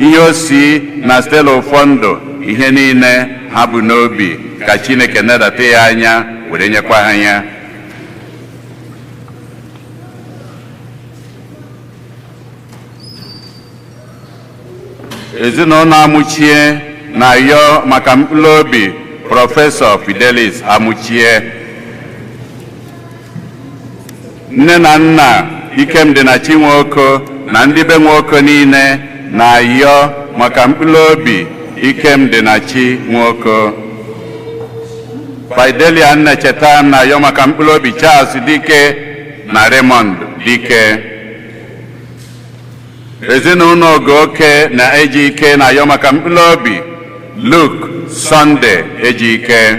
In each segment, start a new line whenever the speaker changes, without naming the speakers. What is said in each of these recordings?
Ihe osi na Stella Ụfọndụ, ihe niile ha bụ n'obi, ka Chineke nedata ya anya were nyekwa ha ya. Ezinụlọ Amụchie na-ayọ maka mkpụrụ obi Prọfesọ Fidelis Amụchie. Nne na nna Ikemdị na Chinwoko na ndị be Nwoko niile na-ayọ maka mkpụrụ obi Ikemdị na Chi Nwoko. Fidelia Nnecheta na-ayọ maka mkpụrụ obi Charles Dike na Raymond Dike. Ezinụlọ Ogoke na Ejike na-ayọ maka mkpụrụ obi Luke Sunday Ejike.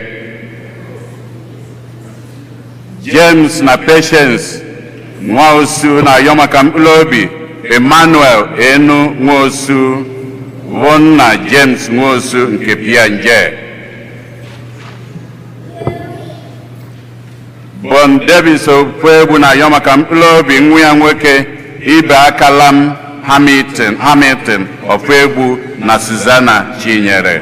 James na Patience Nwaosu na-ayọ maka mkpụrụ obi Emmanuel Enu Nwosu, bụ nna James Nwosu nke Pianje. Bon Davis Ofuegbu na-ayọ maka mkpụrụ obi nwa ya nwoke Ibe Akalam Hamilton Hamilton Ofuegbu na Susanna Chinyere.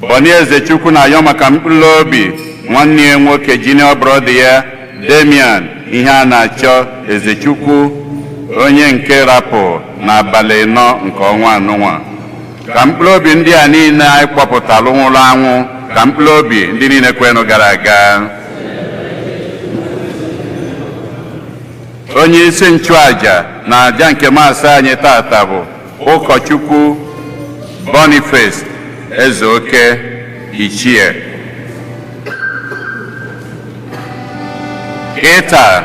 Boni Ezechukwu na-ayọ maka mkpụrụ obi nwanne ya nwoke, junior brother ya, Damian ihe a na-achọ Ezechukwu, onye nke rapụ n'abalị 4 nke ọnwa anụnwa. Ka mkpụrụ obi ndị a niile anyị kpọpụtara nwụrụ anwụ, ka mkpụrụ obi ndị niile kwenụ gara aga. Onye isi nchụaja na aja nke maasị anyị tata bụ Ụkọchukwu Boniface Ezeoke Ichie. Kịta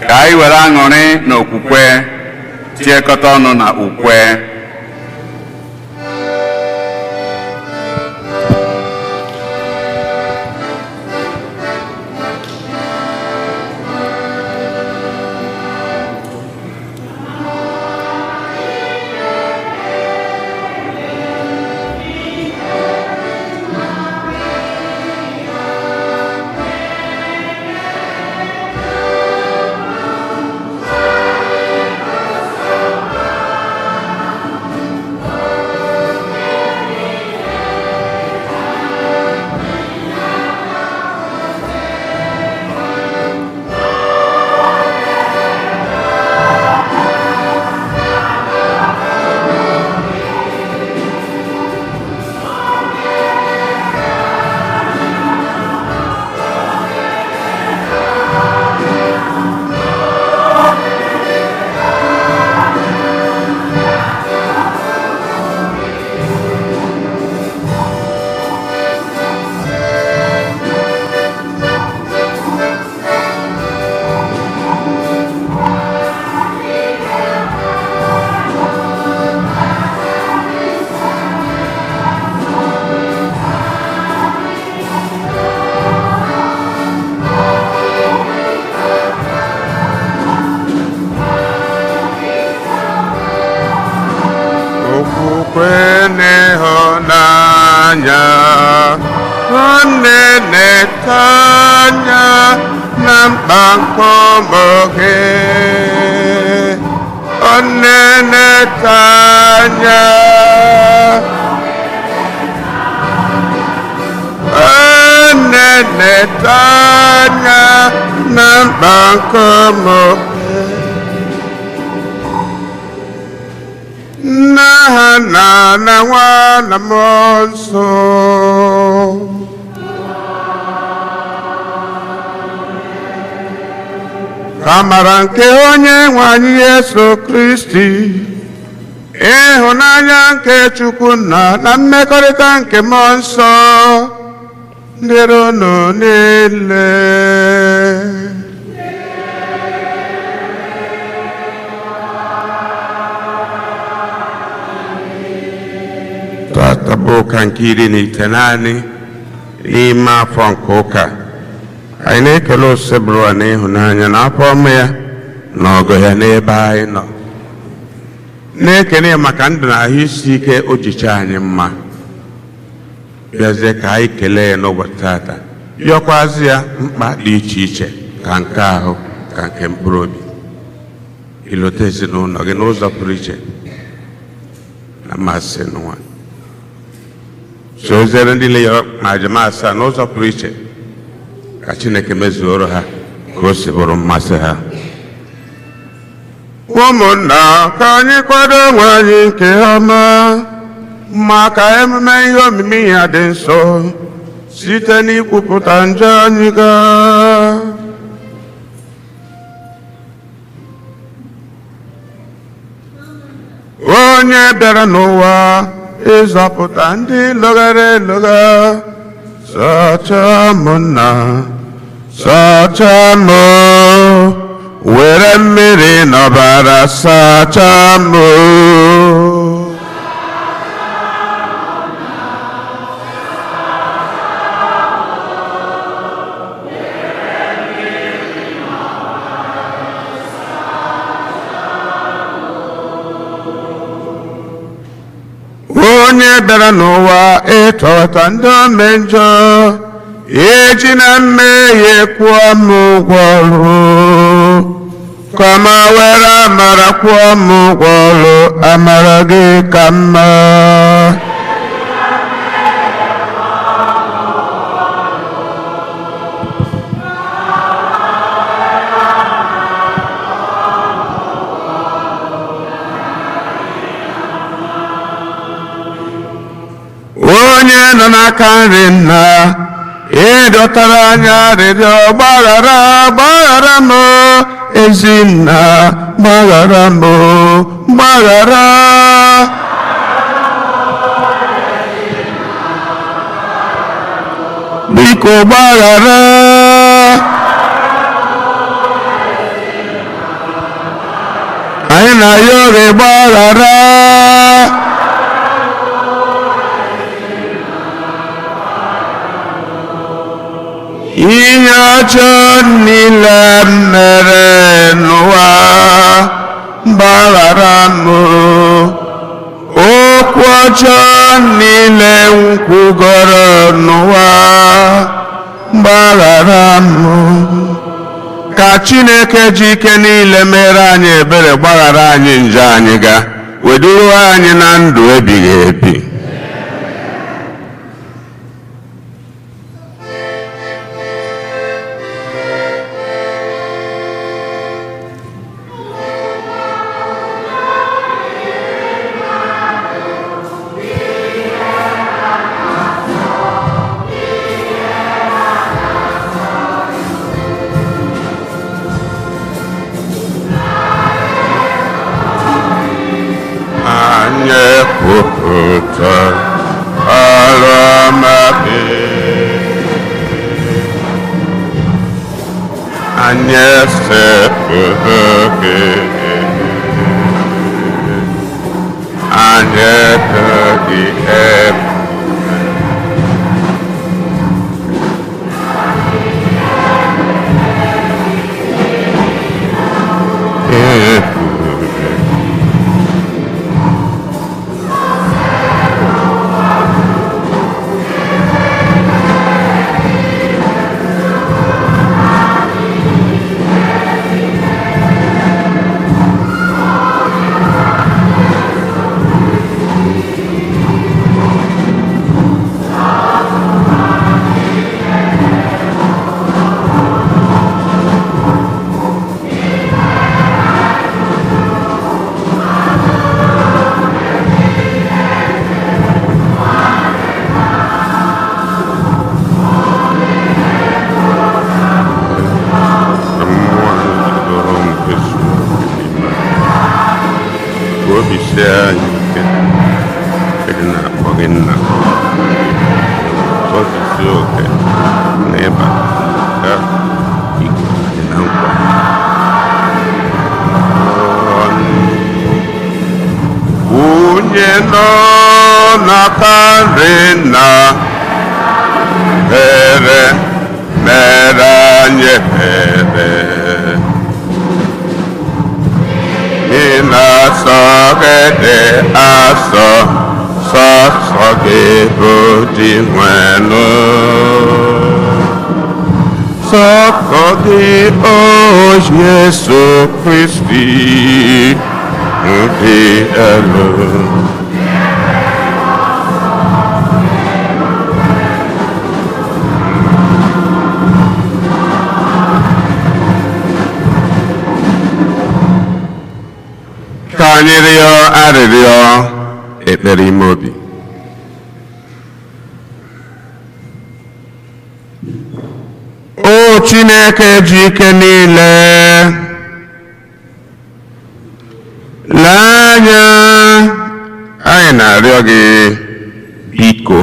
ka anyị were aṅụrị na okwukwe tiekọta ọnụ na ukwe.
Okwukwe n'ịhụnanya, nwanne, na-ete anya na mkpa nke ụmụ gị. Nne, na-ete anya. Nne, na-ete anya na mkpa nke ụmụ gị. Nna ha na nwa na Mmụọ Nsọ. Ka amara nke onye nwe anyị Yesu Kristi, ịhụnanya nke Chukwu Nna na mmekọrịta nke Mmụọ Nsọ dịrị unu niile. Tata bụ ụka nke 19 n'ime afọ nke ụka. Anyị na-ekele Osebụrụwa na ịhụnanya na afọ ọma ya na ọgụ ya n'ebe anyị nọ, na-ekele ya maka ndụ na ahụ isi ike o jicha anyị mma. Bịazie ka anyị kelee ya n'ụbọchị tata, yọkwazị ya mkpa dị iche iche, ka nke ahụ, ka nke mkpụrụ obi. Ilote ezinụlọ gị n'ụzọ pụrụ iche na mmasị n'ụwa. Soziere ndị yọrọ ma aja asaa n'ụzọ pụrụ iche, ka Chineke mezuoro ha ka o si bụrụ mmasị ha. Ụmụnna, ka anyị kwado onwe anyị nke ọma maka emume ihe omimi ya dị nsọ site n'ikwupụta njọ anyị gaa. Onye bịara n'ụwa ịzọpụta ndị lọghara elọgha, sachaa m, Nna, sachaa m. Were mmiri n'ọbara sachaa m. Onye bịara n'ụwa ịtọta ndị ome njọ, eji na mmehie kwụọ m ụgwọ ọrụ, kama were amara kwụọ m ụgwọ ọrụ. Amara gị ka mma. Onye nọ n'aka nri Nna, ịdọtara anyị arịrịọ, gbaghara, gbaghara m, ezi Nna, gbaghara m, gbaghara. Biko gbaghara. Anyị na-ayọ gị, gbaghara. Ihe ọjọọ niile m mere n'ụwa, gbaghara m. Okwu ọjọọ niile m kwugoro n'ụwa, gbaghara m. Ka Chineke ji ike niile mere anyị ebere, gbaghara anyị njọ anyị, ga weduru anyị na ndụ ebighị ebi. Anyị ekwupụta ọrụ ọma gị, anyị esekpuru gị, anyị eto gị ebe. Ebube. Mmụọ jidoro nke zuru oke n'ime anyị. Ka obi sie anyị ike ịdị na-akpọ gị Nna, tozusie oke na ịba ka igwe anyị na nkwa. Onye nọ n'aka nri Nna mere mere anyị ebere. Ị na-asọ gị dị asọ, sọsọ gị bụ Dinwenụ. Nsọ gị, o Jesu Kristi, dị elu. Ka anyị rịọ arịrịọ ekpere ime obi. O Chineke ji ike niile, lee anya, anyị na-arịọ gị, biko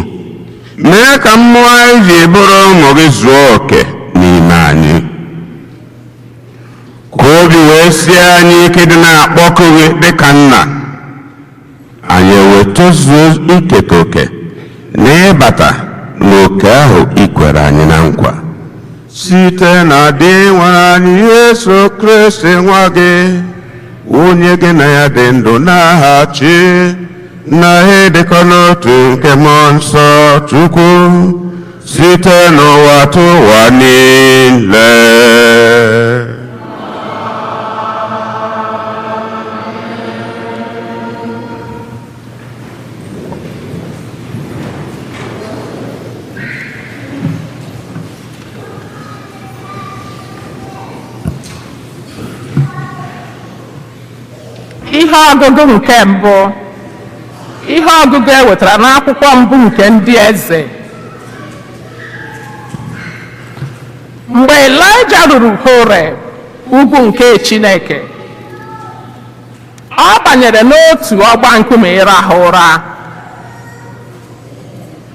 mee ka mmụọ anyị ji bụrụ ụmụ gị zuo oke n'ime anyị, ka obi wee sie anyị ike dị na-akpọku gị dịka nna anyị, wee tozuo iketa oke na ịbata n'oke ahụ i kwere anyị na nkwa, site na Dinwe anyị Yesu Kristi nwa gị, onye gị na ya dị ndụ n'aha chi na ịdịkọ n'otu nke Mmụọ Nsọ Chukwu, site n'ụwa tụwa niile.
Ihe ọgụgụ nke mbụ. Ihe ọgụgụ e wetara n'akwụkwọ mbụ nke Ndị Eze. Mgbe Elaịja ruru Horeb, ugwu nke Chineke, ọ banyere n'otu ọgba nkume ịrahụ ụra.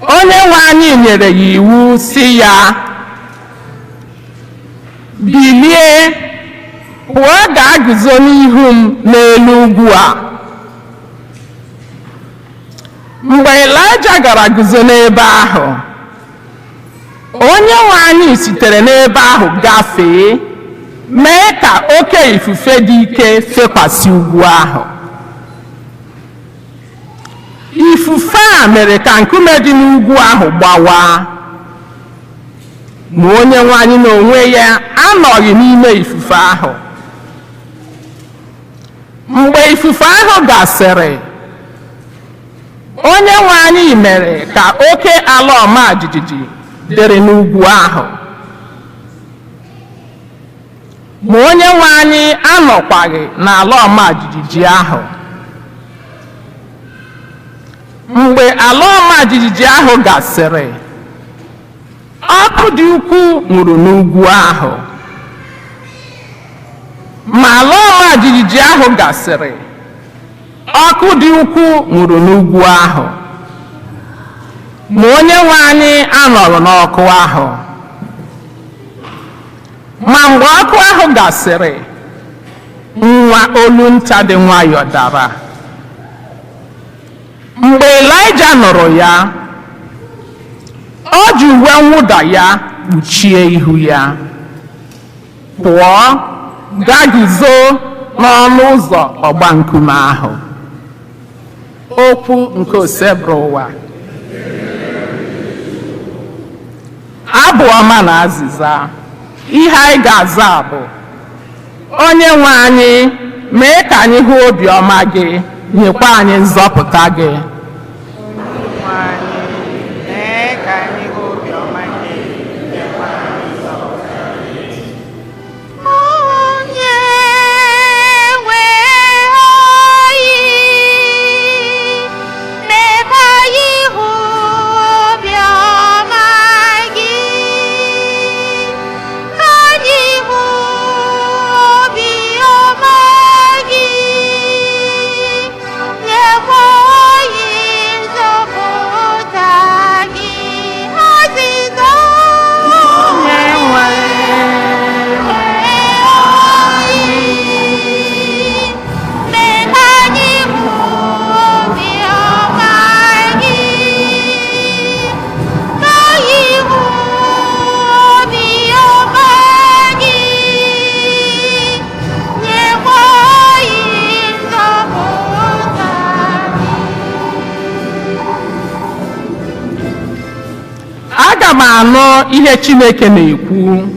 Onye nwe anyị nyere ya iwu si ya, bilie, pụọ gaa guzo n'ihu m n'elu ugwu a. Mgbe Elaịja gara guzo n'ebe ahụ, onye nwe anyị sitere n'ebe ahụ gafee, mee ka oke ifufe dị ike fekwasị ugwu ahụ. Ifufe a mere ka nkume dị n'ugwu ahụ gbawaa, ma onye nwe anyị n'onwe ya anọghị n'ime ifufe ahụ. Mgbe ifufe ahụ gasịrị, onye nwe anyị mere ka oke ala ọma jijiji dịrị n'ugwu ahụ, ma onye nwe anyị anọkwaghị n'ala ọma jijiji ahụ. Mgbe ala ọma jijiji ahụ gasịrị, ọkụ dị ukwuu nwuru n'ugwu ahụ. Ma ala ọma jijiji ahụ gasịrị, ọkụ dị ukwuu nwuru n'ugwu ahụ, ma onye nwe anyị anọrọ n'ọkụ ahụ. Ma mgbe ọkụ ahụ gasịrị, nwa olu nta dị nwayọọ dara. Mgbe Elaịja nụrụ ya, o ji uwe mwụda ya kpuchie ihu ya, pụọ gaa guzo n'ọnụ ụzọ ọgba nkume ahụ. Okwu nke Osebụrụwa. Abụ ọma na azịza. Ihe anyị ga-aza bụ: Onye nwe anyị, mee ka anyị hụ obiọma gị, nyekwa anyị nzọpụta gị.
Mee ka anyị hụ obiọma gị, nyekwa anyị nzọpụta gị.
Onye nwe anyị, mee ka anyị hụ obiọma gị, ka anyị hụ obiọma gị, nyekwa anyị nzọpụta gị. Azịza.
Onye nwe
Mee ka anyị hụ obiọma gị, ka anyị hụ obiọma gị, nyekwa anyị nzọpụta gị.
Aga m anụ ihe Chineke na-ekwu.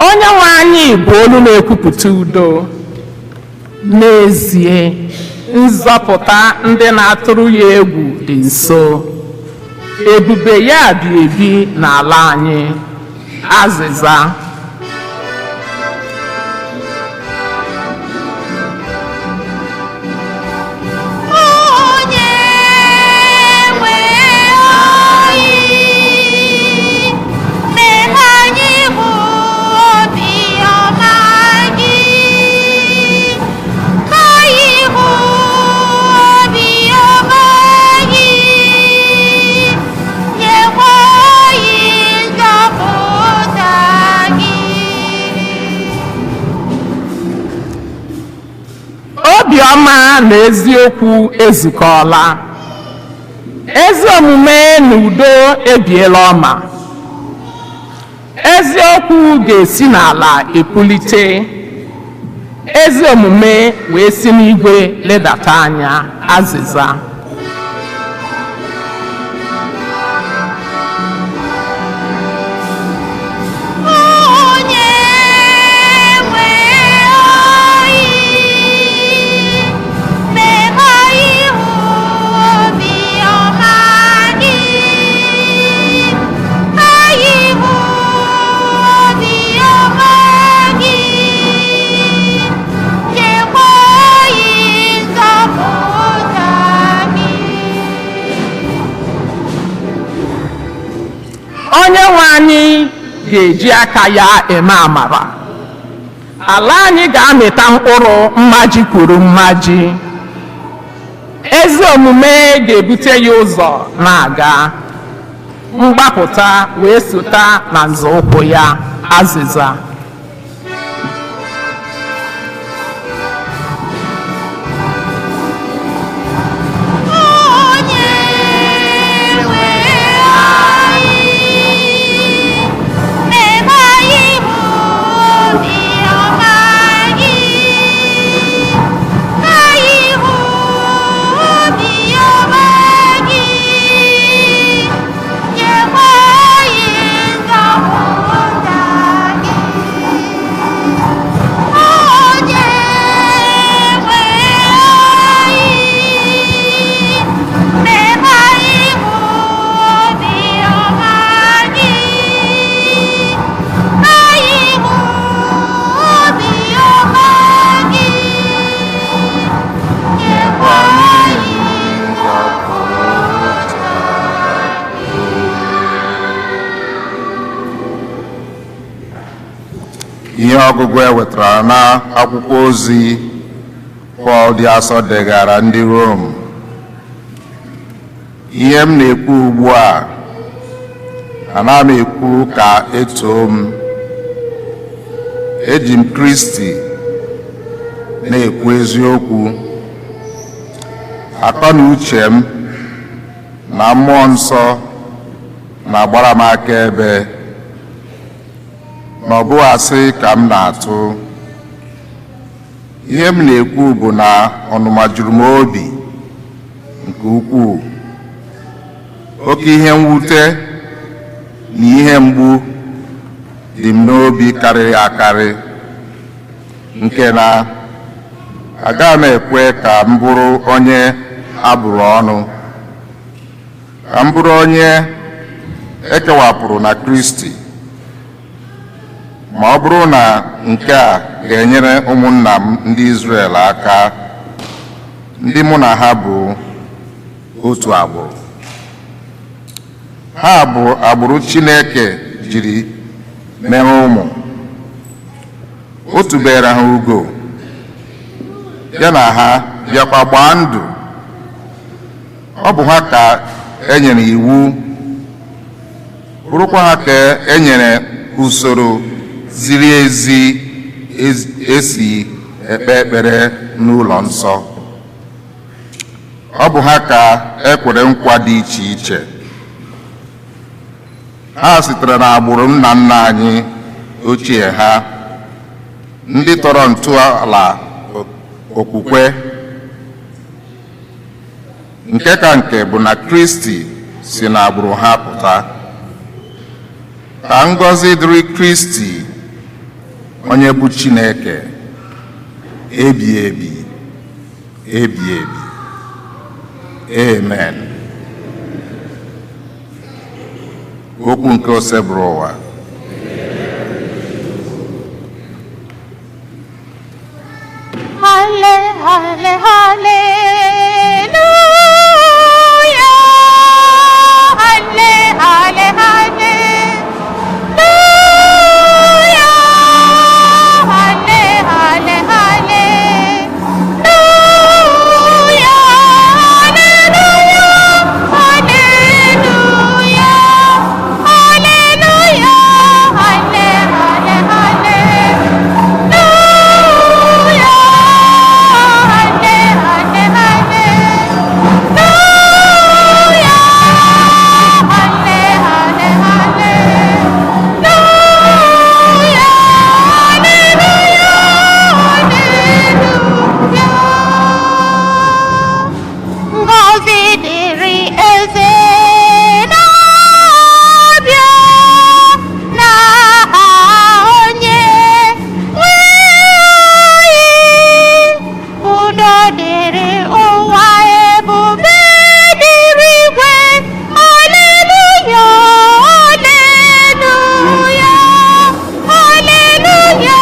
Onye nwe anyị bụ olu na-ekwupụta udo. N'ezie, nzọpụta ndị na-atụrụ ya egwu dị nso. Ebube ya bi ebi n'ala anyị. Azịza.
Onye nwe anyị, mee ka anyị hụ obiọma gị. Ka anyị hụ obiọma gị, nyekwa anyị nzọpụta gị.
Obiọma na eziokwu ezukọọla. Ezi omume na udo ebiela ọma. Eziokwu ga-esi n'ala epulite, ezi omume wee si n'igwe ledata anya. Azịza.
Onye nwe anyị, mee ka anyị hụ obiọma gị. Ka anyị hụ obiọma gị, nyekwa anyị nzọpụta gị.
Onye nwe anyị ga-eji aka ya eme amara. Ala anyị ga-amịta mkpụrụ mmaji kwuru mmaji. Ezi omume ga-ebute ya ụzọ na-aga, mgbapụta wee sota na nzọụkwụ ya. Azịza.
Onye nwe anyị, mee ka anyị hụ obiọma gị. Ka anyị hụ obiọma gị, nyekwa anyị nzọpụta gị. Onye nwe anyị, mee ka anyị hụ obiọma gị. Ka anyị hụ obiọma gị, nyekwa anyị nzọpụta.
Ihe ọgụgụ e wetara na akwụkwọ ozi Pọl dị asọ degara ndị Rom. Ihe m na-ekwu ugbu a, ana m ekwu ka etoo m. Eji m Kristi na-ekwu eziokwu. Akọ na uche m na mmụọ nsọ na-agbara m akaebe na ọ bụghị asị ka m na-atụ. Ihe m na-ekwu bụ na ọnụma juru m obi nke ukwuu. Oke ihe mwute na ihe mgbu dị m n'obi karịrị akarị, nke na agaghị m ekwe ka m bụrụ onye abụrụ ọnụ, ka m bụrụ onye ekewapụrụ na Kristi, ma ọ bụrụ na nke a ga-enyere ụmụnna m ndị Izrel aka, ndị mụ na ha bụ otu agbụrụ. Ha bụ agbụrụ Chineke jiri mere ụmụ. O tubere ha ugo, ya na ha bịakwa gbaa ndụ. Ọ bụ ha ka e nyere iwu, bụrụkwa ha ka e nyere usoro ziri ezi esi ekpe ekpere n'ụlọ nsọ. Ọ bụ ha ka e kwere nkwa dị iche iche. Ha sitere n'agbụrụ nna nna anyị ochie ha, ndị tọrọ ntọala okwukwe. Nke ka nke bụ na Kristi si n'agbụrụ ha pụta. Ka ngọzi dịrị Kristi onye bụ Chineke ebi ebi ebi ebi. Amen. Okwu nke Osebụrụwa.
Halle, halle, hallelujah. Halle, halle, hallelujah. Halle, halle, hallelujah. Hallelujah, hallelujah, hallelujah. Halle, halle, hallelujah. Ngọzi dịrị eze na-abịa n'aha onye nwe anyị. Udo dịrị ụwa, ebube dịrị igwe. Haleluya, haleluya, haleluya.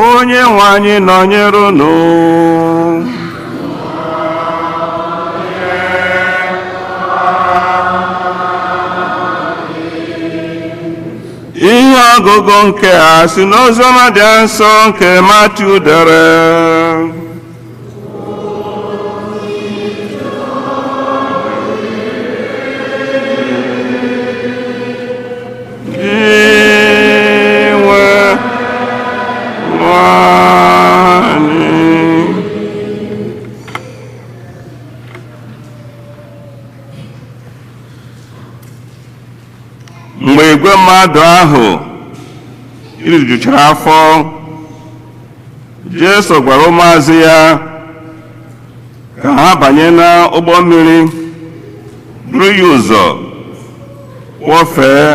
Onye nwe anyị nọnyere unu. Ihe ọgụgụ nke a si n'Oziọma dị nsọ nke Matiu dere. Inwe nwanyị. Mgbe igwe mmadụ ahụ rijuchara afọ, Jesu gwara ụmụazụ ya ka ha banye n'ụgbọ mmiri buru ya ụzọ kwọfee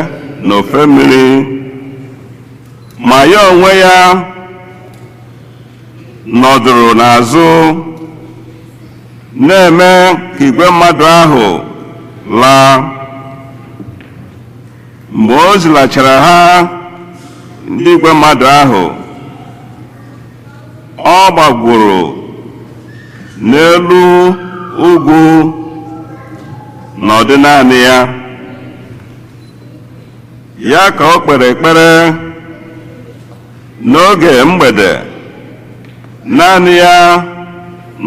n'ofe mmiri, ma ya onwe ya nọdụrụ n'azụ na-eme ka igwe mmadụ ahụ laa. Mgbe o zilachara ha ndị igwe mmadụ ahụ, ọ gbagworo n'elu ugwu nọdụ naanị ya. Ya ka o kpere ekpere n'oge mgbede, naanị ya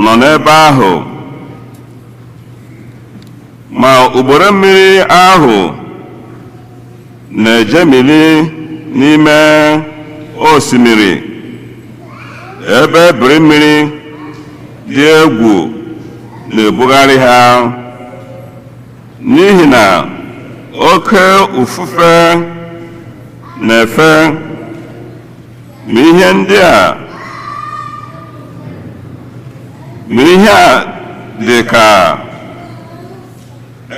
nọ n'ebe ahụ. Ma ugboro mmiri ahụ na-ejemili n'ime osimiri, ebe ebili mmiri dị egwu na-ebugharị ha, n'ihi na oke ufufe na-efe. Ma ihe ndị a ma ihe a dị ka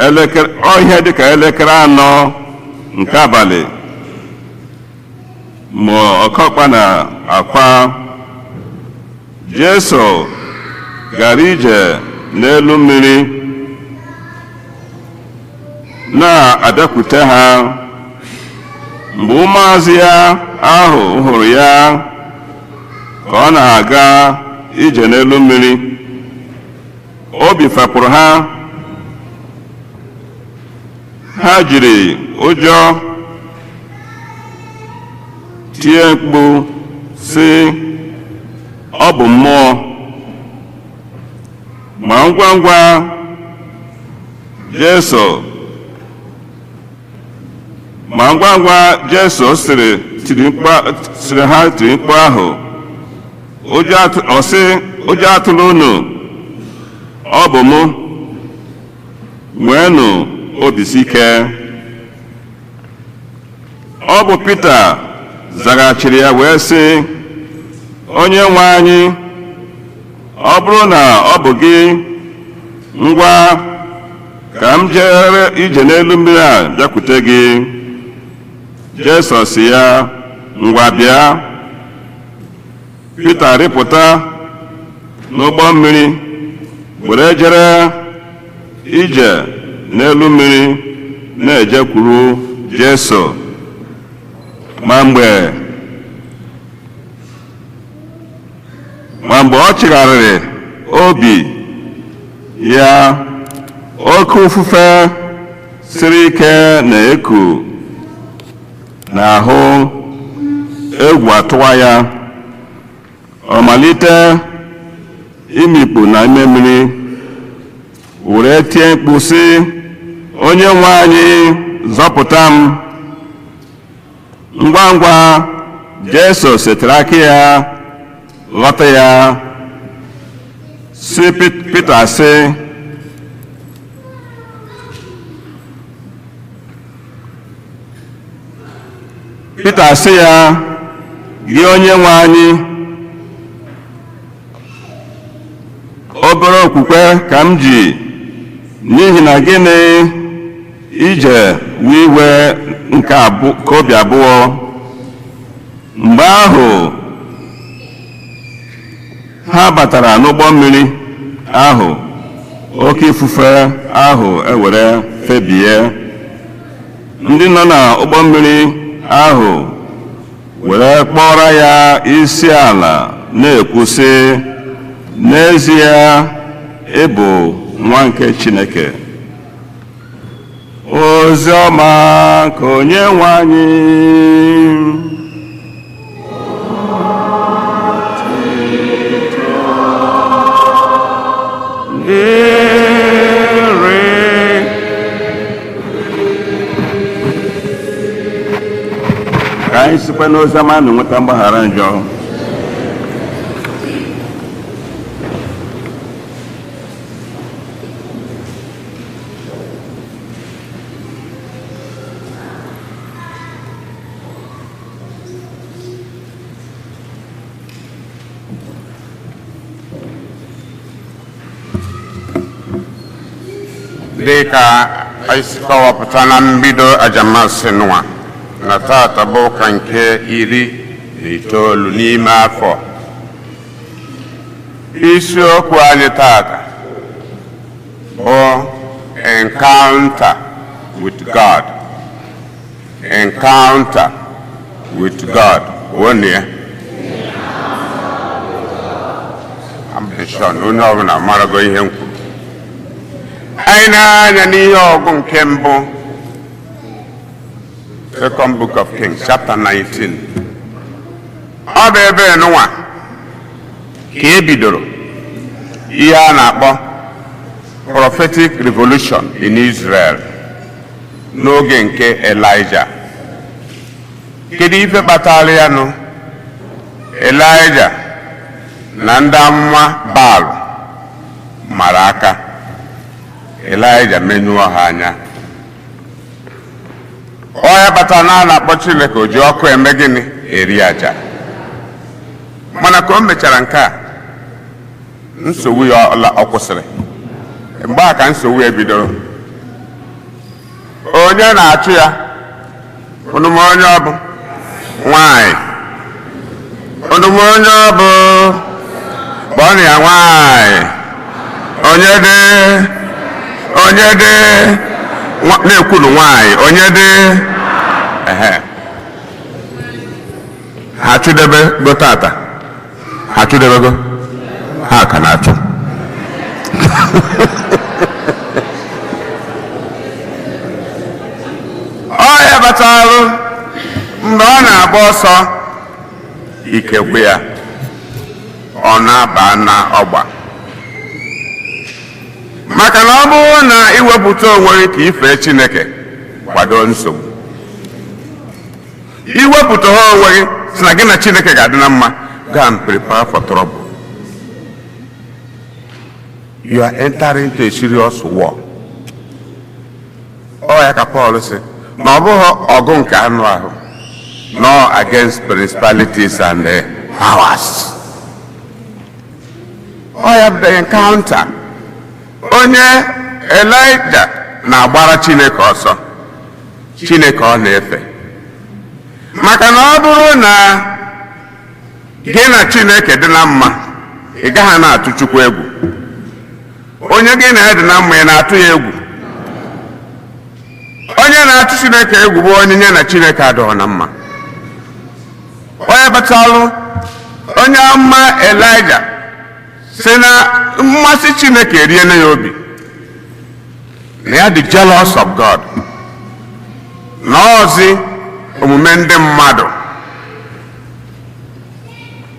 elekere ọ ihe dị ka elekere 4 nke abalị, ma ọkọkpa na-akwa, Jesu gara ije n'elu mmiri na-abịakwute ha. Mgbe ụmụazụ ya ahụ hụrụ ya ka ọ na-aga ije n'elu mmiri, obi fepụrụ ha. Ha jiri ụjọ tie mkpu sị, "Ọ bụ mmụọ!" Ma ngwa ngwa Jesu ma ngwa ngwa Jesu sịrị tiri mkpu, sịrị ha tiri mkpu ahụ,
Ọ sị, ụjọ atụla unu, ọ bụ mụ, nweenụ obisi ike. Ọ bụ Pita zaghachiri ya wee sị, Onye nwe anyị, ọ bụrụ na ọ bụ gị, ngwa ka m jere ije n'elu mmiri a bịakwute gị. Jesu sị ya, ngwa bịa. Pita rịpụta n'ụgbọ mmiri were jere ije n'elu mmiri na-ejekwuru Jesu. Ma mgbe ọ chigharịrị obi ya, oke ufufe siri ike na-eku n'ahụ, egwu atụwa ya. Ọ malite imikpu n'ime mmiri, were tie mkpu sị, Onye nwe anyị, zọpụta m. Ngwa ngwa Jesu setịrị aka ya ghọta ya, sị Pita sị, Pita sị ya, gị onye nwe anyị, obere okwukwe ka m ji, n'ihi na gịnị ije wee iwe nke obi abụọ. Mgbe ahụ ha batara n'ụgbọ mmiri ahụ, oke ifufe ahụ ewere febie. Ndị nọ n'ụgbọ mmiri ahụ were kpọrọ ya isi ala na-ekwu sị, n'ezie ị bụ nwa nke Chineke. Ozi ọma nke Onye nwe anyị. Ka anyị sikwa n'ozi ọma na nweta mgbaghara njọ.
Dị ka anyị si kọwapụta na mbido ajamasị nwa na tata bụ ụka nke 19 n'ime afọ. Isiokwu anyị tata bụ Encounter with God. Encounter with God. Wonụ ya. I'm sure na onye ọbụla marago ihe m kwuru. Anyị na-anya n'ihe ọgụ nke mbụ, Second Book of Kings, chapter 19. Ọ bụ ebe nụnwa ka e bidoro ihe a na-akpọ prophetic revolution in Israel n'oge nke Elijah. Kedu ife kpatara ya nụ? Elijah na ndị amụma Baal mara aka. Elijah menyụọ ha anya. Ọ ya kpatara na a na-akpọ Chineke o ji ọkụ eme gịnị? Eri aja. Mana ka o mechara nke a, nsogbu ya ọ kwụsịrị. Mgbe a ka nsogbu ya bidoro. Onye na-achụ ya? Unu ma onye ọ bụ? Nwanyị. Unu ma onye ọ bụ? Kpọọnụ ya nwanyị. Onye dị? Onye dị? Na-ekwunu nwanyị. Onye dị? Ehe. Ha chụdebe go tata. Ha chụdebego? Ha ka na-achụ. Ọ ya batalụ mgbe ọ na-agba ọsọ, ike gwụ ya, ọ na-aba na ọgba. Maka na ọ bụrụ na iwepụta onwe gị ka ifee Chineke, kwado nsogbu. Iwepụta ha onwe gị sị na gị na Chineke ga-adị na mma, Go and prepare for trouble. You are entering into a serious war. Ọ ya ka Paul sị na ọ bụghị ọgụ nke anụ ahụ, no, against principalities and powers. Ọ ya bụ the encounter. Onye Elijah na-agbara Chineke ọsọ, Chineke ọ na-efe, maka na ọ bụrụ na gị na Chineke dị na mma, ị gaghị na-atụ Chukwu egwu. Onye gị na ya dị na mma, ị na-atụ ya egwu? Onye na-atụ Chineke egwu bụ onye ya na Chineke adịghị na mma. Onye kpatalụ onye ama Elijah si na mmasị Chineke eriela ya obi, na ya dị jealous of God, na ọzi omume ndị mmadụ.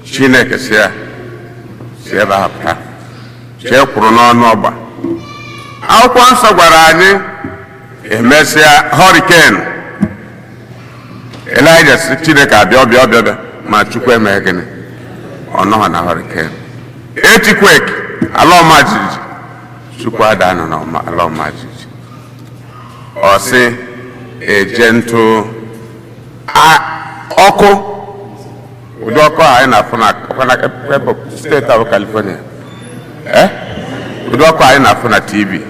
Chineke si ya si ebe a pụta, chee kwuru n'ọnụ ọgba. Akwụkwọ Nsọ gwara anyị, emesịa hurricane, Elijah si Chineke abịa, ọbịa, ọbịa, ọbịa, ma Chukwu emee gịnị? Ọ nọghọ na hurricane. Earthquake, ala ọma jijiji, Chukwu ada nọ na ala ọma jijiji. Ọ sị a gentle ọkụ, ụdị ọkụ a anyị na-afụ na ọkwa na ebe steeti ahụ, California, ụdị ọkụ anyị na-afụ na TV,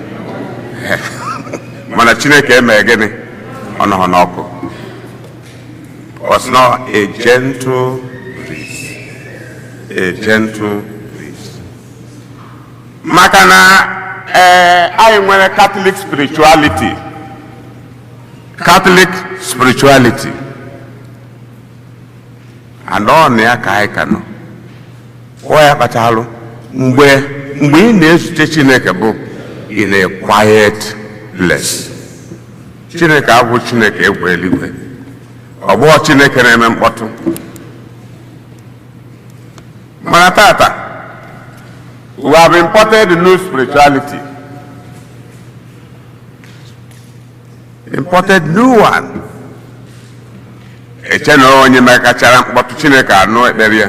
mana Chineke emee gịnị? Ọ nọghọ n'ọkụ. Ọ sị na a gentle breeze, a gentle breeze, maka na anyị nwere Catholic spirituality. Catholic spirituality and ọ na ya ka anyị ka nọ. Ọ ya kpachalụ mgbe ị na-ezute Chineke bụ in a quiet place. Chineke abụ Chineke egwu eluigwe, ọ bụghị Chineke na-eme mkpọtụ. Mana tata, we have imported new spirituality, imported new one. Eche na onye mekachara mkpọtụ, Chineke anụ ekpere ya.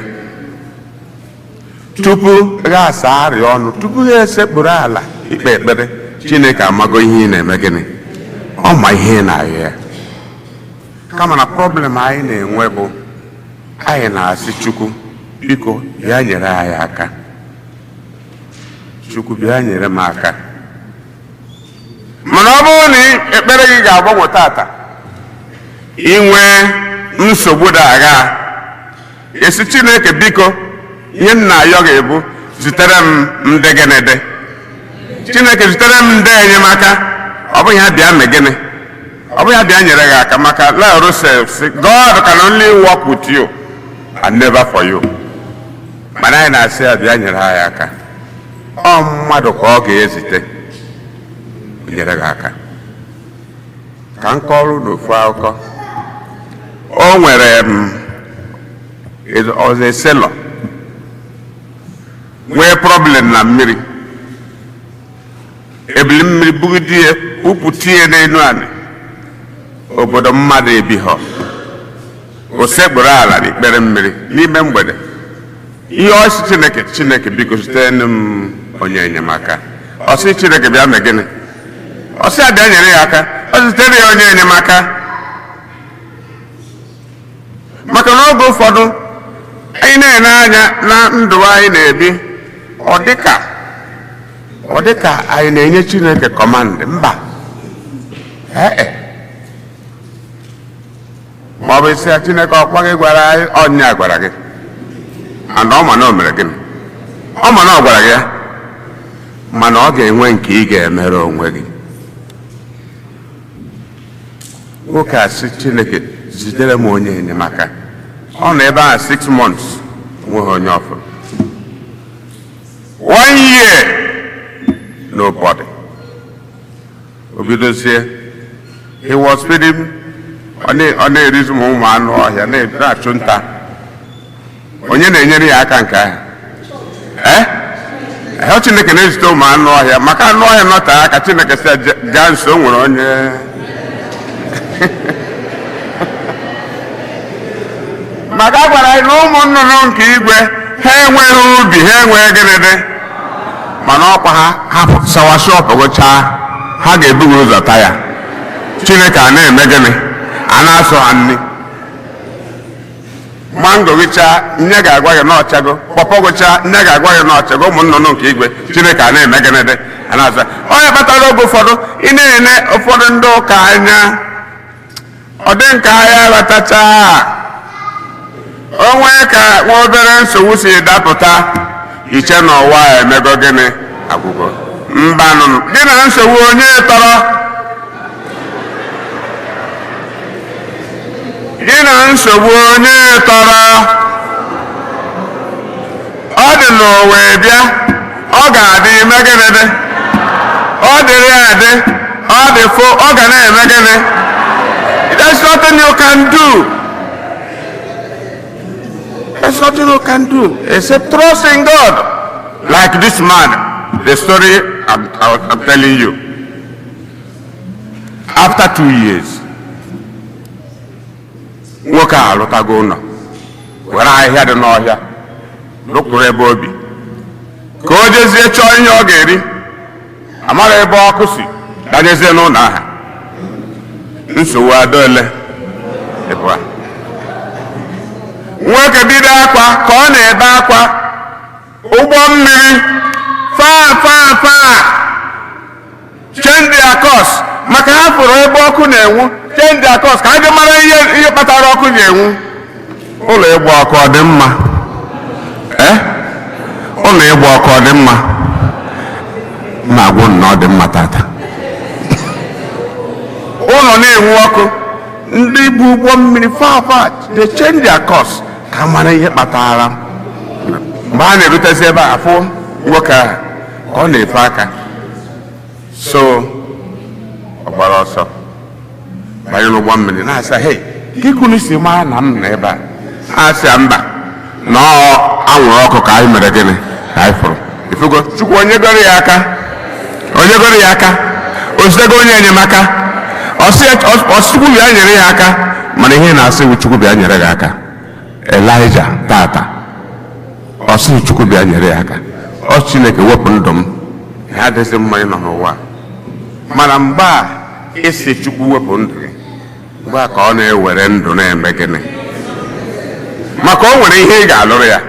Tupu ha asa arịa ọnụ, tupu ha esekpuru ala ikpe ekpere, Chineke amago ihe ị na-eme. Gịnị? Ọ ma ihe ị na-ayọ ya. Kama na problem anyị na-enwe bụ anyị na-asị Chukwu biko bịa nyere anyị aka, Chukwu bịa nyere m aka. Mana ọ bụrụ na ekpere gị ga-agbanwe tata, inwe nsogbu dị agha, esi Chineke biko, ihe m na-ayọ ga-ebu zitere m ndị gịnị dị, Chineke zitere m ndị enyemaka. Ọ bụghị ya bịa mee gịnị, ọ bụghị ya bịa nyere gị aka, maka Leo Russell sị, "God can only work with you and never for you." Mana anyị na-asị ya bịa nyere anyị aka. Ọ mmadụ ka ọ ga-ezite nyere gị aka. Ka m kọrọ n'ofu akụkọ. O nwere m ọzọ, sailor nwee problem na mmiri. Ebili mmiri bugide ya, upụta ya n'elu anị obodo mmadụ ebighọ. O sekpuru ala n'ikpere mmiri n'ime mgbede. Ihe ọ sị Chineke, "Chineke biko zitere m onye enyemaka." Ọ sị Chineke bịa mee gịnị? Ọ sị abịa nyere ya aka. Ọ zitere ya onye enyemaka, maka na oge ụfọdụ anyị na-ene anya na ndụ anyị na-ebi, ọ dịka anyị na-enye Chineke command. Mba, ee, ma ọ bụ isi ya, "Chineke, ọkwa gị gwara anyị." Ọnya gwara gị, and ọ ma na o mere gịnị, ọ ma na ọ gwara gị ya, mana ọ ga-enwe nke ị ga-emere onwe gị. Nwoke a sị, "Chineke zitere m onye enyemaka." Ọ nọ ebe ahụ 6 months, onweghị onye ọfụrụ. One year, nobody. O bidozie, he was feeding, ọ na-erizi ụmụ anụ ọhịa, na-achụ nta. Onye na-enyere ya aka nke ahụ? Ee, Chineke na-ezite ụmụ anụ ọhịa, maka anụ ọhịa nọte aka, Chineke sị ya gaa nso, o nwere onye. Maka a gwara anyị na ụmụ nnụnụ nke igwe, ha enweghị ubi, ha enweghị gịnịdị, mana ọkwa ha hapụ soursop gụchaa, ha ga-ebughị ụzọ taa ya. Chineke a na-eme gịnị? A na-asụ ha nri. Mango gụchaa, nne ga-agwa gị na ọchago. Pọpọ gụchaa, nne ga-agwa gị na ọchago. Ụmụ nnụnụ nke igwe, Chineke a na-eme gịnị dị? A na-asa. Onye kpatara oge ụfọdụ ị na-ene ụfọdụ ndị ụka anya, ọ dị nke ahịa aghọtacha onwe ka nwa obere nsogbu si dapụta, iche n'ụwa a emego gịnị? Agwụgwọ. Mbanụ, gị na nsogbu onye tọrọ? Gị na nsogbu onye tọrọ? Ọ dị n'ụwa bịa, ọ ga-adị ime gịnị dị? Ọ dịrị adị, ọ dị fo, ọ ga na-eme gịnị? There's nothing you can do. There's nothing you can do except trust in God. Like this man, the story I'm telling you. After 2 years, nwoke a alụtago ụlọ, were ahịhịa dị n'ọhịa rụpụrụ ebe obi ka o jezie chọọ ihe ọ ga-eri. Amara ebe ọkụ si danyezie n'ụlọ ahụ. Nsogbu adọle ịbụa. Nwoke bido akwa. Ka ọ na-ebe akwa, ụgbọ mmiri faa faa faa change their course, maka ha fụrụ ebe ọkụ na-enwu, change their course ka ha je mara ihe kpatara ọkụ ji enwu. Ụlọ ịgba ọkụ, ọ dị mma? Ee, ụlọ ịgba ọkụ, ọ dị mma? Ma agwụ na ọ dị mma tata. Ụlọ na-enwu ọkụ, ndị bụ ụgbọ mmiri faa faa, they change their course ka mara ihe kpatara. Mgbe a na-erutezi ebe a, afụ nwoke ahụ ka ọ na-efe aka, so ọ gbara ọsọ banye n'ụgbọ mmiri na-asa, "Hey, ka ikunu si mara na m nọ ebe a?" A sị ya, "Mba, na ọ anwụrụ ọkụ ka anyị mere gịnị? Ka anyị fụrụ." Ifugo Chukwu onye goro ya aka, onye goro ya aka, ozitego onye enyemaka. Ọsị Chukwu bịa nyere ya aka, mana ihe na-asị bụ Chukwu bịa nyere gị aka. Elijah tata, ọ sịghị Chukwu bịa nyere ya aka. Ọ Chineke wepụ ndụ m, ya adịghịzị mma ịnọ n'ụwa. Mana mgbe a isi Chukwu wepụ ndụ gị, mgbe a ka ọ na-ewere ndụ na-eme gịnị? Maka o nwere ihe ị ga-alụrụ ya,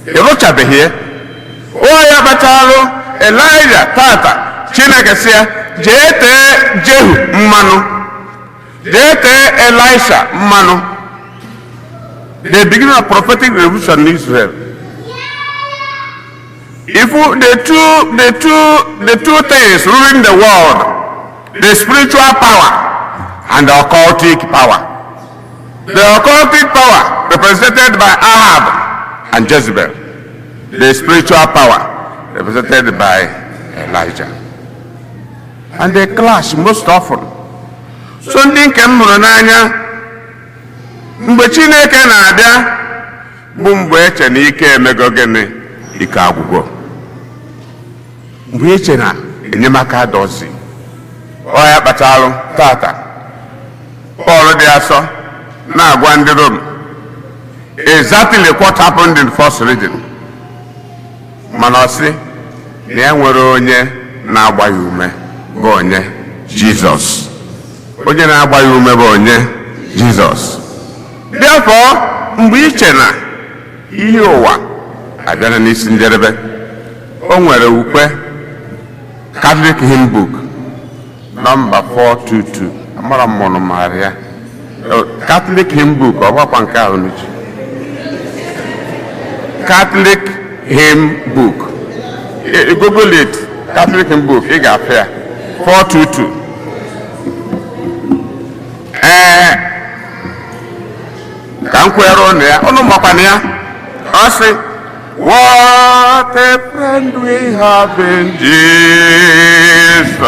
ị rụchabeghị ya. O ya kpatalụ Elijah tata, Chineke sị ya jee tee Jehu mmanụ, jee tee Elisha mmanụ, the beginning of prophetic revolution in Israel. If the two things ruling the world, the spiritual power and the occultic power. The occultic power represented by Ahab and Jezebel. The spiritual power represented by Elijah. And they clash most often. So ndị nke m hụrụ n'anya, mgbe Chineke na-abịa bụ mgbe eche na ike emego gịnị? Ike agwụgwọ. Mgbe eche na enyemaka dozi. Ọ ya kpatalụ tata Pọl dị asọ na-agwa ndị Rom exactly what happened in first reading, mana ọ sị na ya nwere onye na-agba ya ume, bụ onye? Jizọs. Onye na-agba ya ume bụ onye? Jizọs. Therefore, mgbe iche na ihe ụwa abịala n'isi njedebe, o nwere ukwe Catholic Hymn Book nọmba 422. Amara m mụrụ maara ya. Catholic Hymn Book, ọ gbakwa nke ahụ n'uche. Catholic Hymn Book, Google it, Catholic Hymn Book, ị ga-afụ ya, 422. Ee, ka m kwere ụnụ ya, ụnụ makwana ya. Ọ sị, "What a friend we have in Jesus,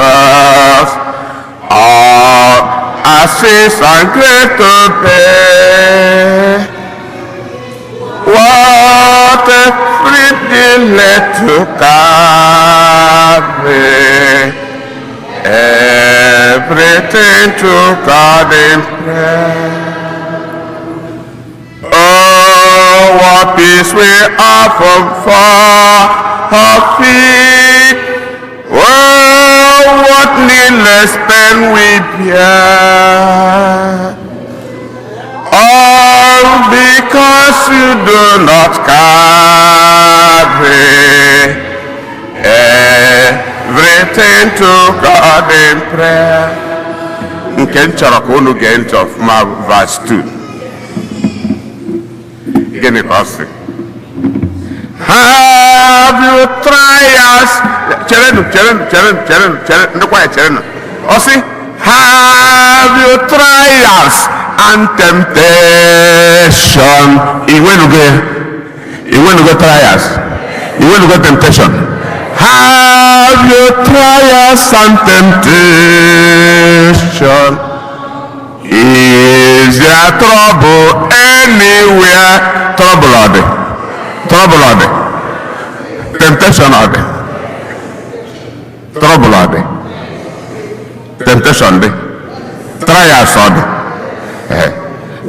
all our sins are griefs to bear. What a privilege to carry everything to God in prayer." Peace we often forfeit. Oh, what needless pain we bear. All because you do not carry everything to God in prayer. Nke m chọrọ ka unu gee ntị ọfụma, verse 2. Gịnị ka ọ sị? Have you trials? Cherenụ, cherenụ, cherenụ, cherenụ, cherenụ, ndịkwa ya, cherenụ. Ọ sị, have you trials and temptation? Iwenugo ya? Iwenugo trials? Iwenugo temptation? Have you trials and temptation? Is there trouble anywhere? Trouble ọ dị? Trouble ọ dị? Temptation ọ dị? Trouble ọ dị? Temptation dị? Trials ọ dị? Eh.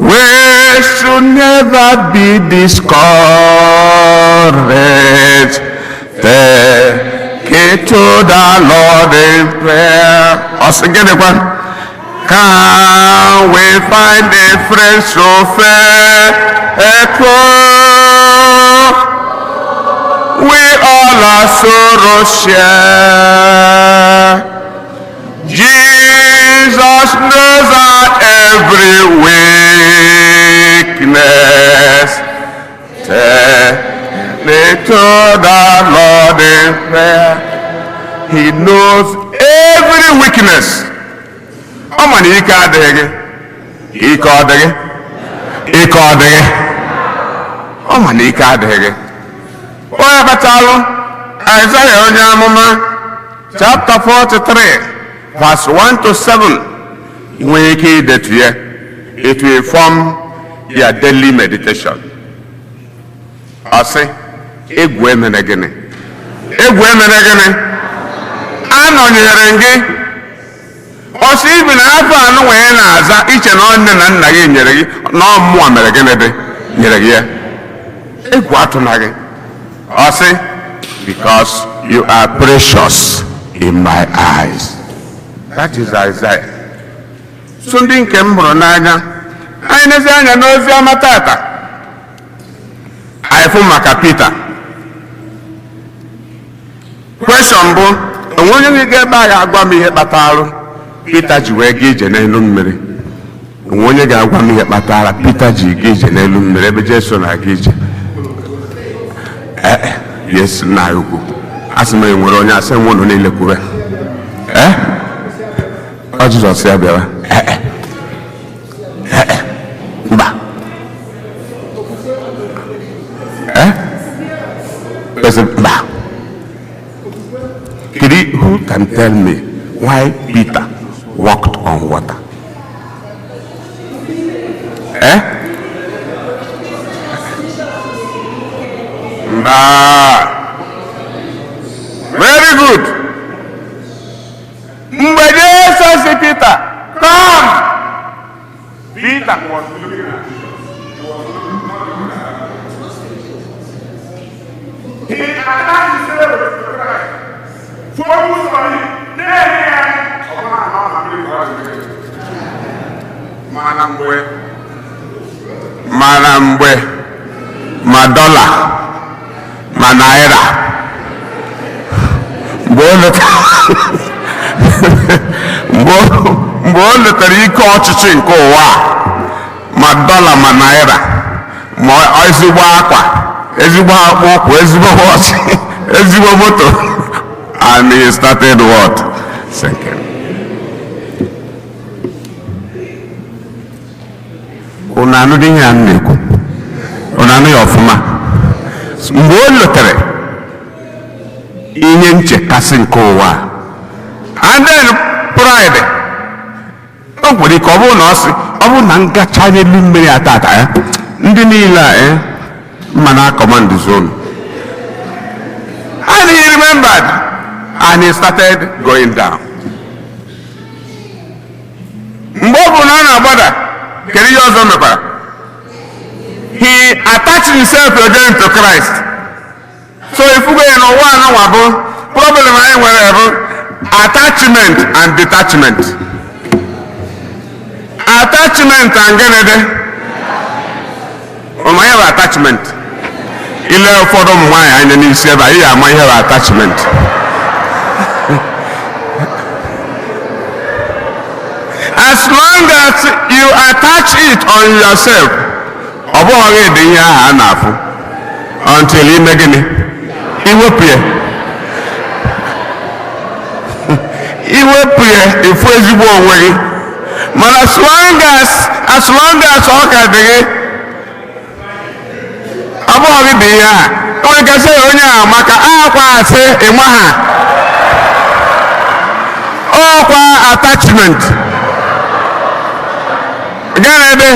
We should never be discouraged. Take it to the Lord in prayer. Ọ sị gịnịkwa? Can we find a friend so faithful? We all our sorrows share. Jesus knows our every weakness. Take it to the Lord in prayer. He knows every weakness. Ọ ma na ike adịghị gị. Ike ọ dị gị? Ike ọ dị gị? Ọ ma na ike adịghị gị. Onye kpatalụ Aịzaya onye amụma, chapter 43 verse 1 to 7, ị nwere ike idetu ya. It will form your daily meditation. Ọ sị, egwu emere gịnị? Egwu emere gịnị? Anọnyere m gị. Ọ sị, ibi na afọ anụ wee na-aza iche na ọ nne na nna gị nyere gị, na ọ mmụọ mere gịnị dị nyere gị ya. Egwu atụna gị. Ọ sị, because you are precious in my eyes. That is Isaiah. So ndị nke m hụrụ n'anya, anyị nezi anya n'ozi ọma tata, anyị fụ maka Pita. Question bụ, onwe onye ga ebe a ga-agwa m ihe kpatara Pita ji wee gaa ije n'elu mmiri? Onwe onye ga-agwa m ihe kpatara Pita ji gaa ije n'elu mmiri ebe Jesu na-aga ije? Ee, yes, nna ya ukwu. Asị m, enwere onye asị m unu niile kwube. Ee, ọ Jizọs ya bịara. Ee, ee, mba. Ee, mba. Kedu, who can tell me why Peter walked on water? Eh? Mba. Very good. Mgbe Jesu si Peter, "Come," Peter was looking at Jesus. He was not looking at He attached himself to Christ. Focus on him. Na-enye ya. Ọ bụrụ na ọ na mmiri ka ọ dị. Mana mgbe ma dọla ma naira, mgbe o letara ike ọchịchị nke ụwa a, ma dọla ma naira ma ezigbo akwa, ezigbo akpụkpọ ụkwụ, ezigbo watch, ezigbo moto, and he started what? Sinking. Unu anụ ihe a m na-ekwu? Unu anụ ya ọfụma? Mgbe o letere ihe nchekasị nke ụwa a, and then pride, o nwere ike ọ bụrụ na ọ sị, ọ bụrụ na m gacha n'elu mmiri atata ya, ndị niile a mma na command zone. And he remembered and he started going down. Mgbe ọ bụ na ọ na-agbada, kedu ihe ọzọ mekwara? He attached himself again to Christ. So ifugo ya n'ụwa anụnwa bụ problem anyị nwere bụ attachment and detachment. Attachment and gịnị dị? Ụmụ ya bụ attachment. Ile ụfọdụ ụmụ nwaanyị anya n'isi ebe a, ị ga-ama ihe bụ attachment. As long as you attach it on yourself, ọ bụghị gị dị ihe ahụ a na-afụ until ime gịnị? Iwepụ ya. Iwepụ ya, ịfụ ezigbo onwe gị. Mana as long as ọ ka dị gị, ọ bụghị gị dị ihe a. Onye kasị onye a maka akwa asị ịma ha. Ọkwa attachment. Gịnị dị?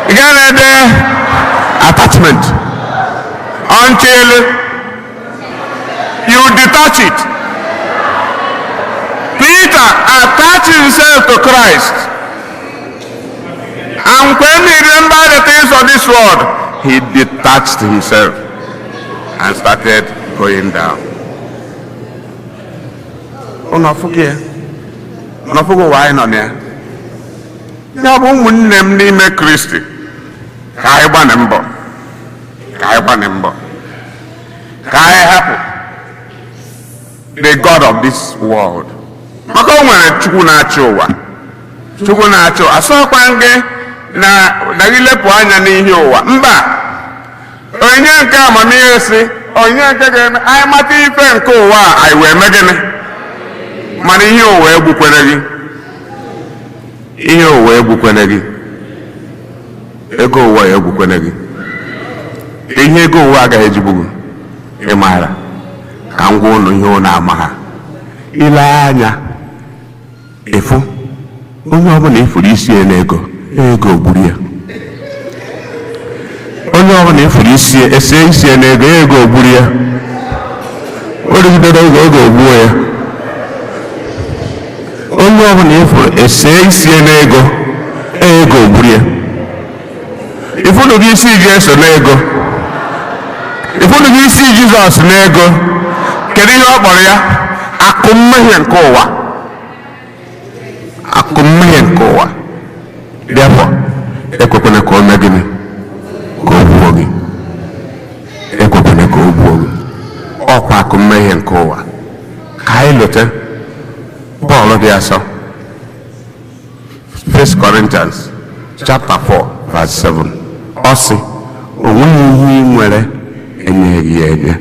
Gịnị dị? Attachment. Until you detach it. Peter attached himself to Christ. And when he remembered the things of this world, he detached himself and started going down. Unu afụghị ya? Unu afụghị ụwa anyị nọ na ya? Ya bụ, ụmụnne m n'ime Kristi, ka anyị gbanị mbọ, ka anyị gbanị mbọ, ka anyị hapụ the god of this world. Maka o nwere Chukwu na-achị ụwa. Chukwu na-achị ụwa. Asọkwa gị na gị lepụ anya n'ihe ụwa. Mba, onye nke amamihe si, onye nke ga-eme anyị mata ife nke ụwa a, anyị wee mee gịnị? Mana ihe ụwa egbukwere gị. Ihe ụwa egbukwere gị. Ego ụwa egbukwere gị. Ihe ego ụwa agaghị ejigbu gị. Ị maara ka m gwa ụnụ ihe ụnụ ama ha. Ile anya ịfụ onye ọbụla ifuru isi ya n'ego, ego gburu ya. Onye ọbụla ifuru isi ya, ese isi ya n'ego, ego gburu ya. O rigidere ego, ego gbuo ya. Onye ọbụla ifuru ese isi ya n'ego, ego gburu ya. Ifunu gị isi Jesu n'ego, ifunu gị isi Jizọs n'ego, kedu ihe ọ kpọrọ ya? Akụ mmehie nke ụwa. Akụ mmehie nke ụwa. Therefore, ekwekwana ka o mee gịnị? Ka o gbuo gị. Ekwekwana ka o gbuo gị. Ọkwa akụ mmehie nke ụwa. Ka anyị lote Pọl dị asọ. 1 Corinthians chapter 4 verse 7. Ọ sị, o nweghị ihe ị nwere enyeghị ya enye.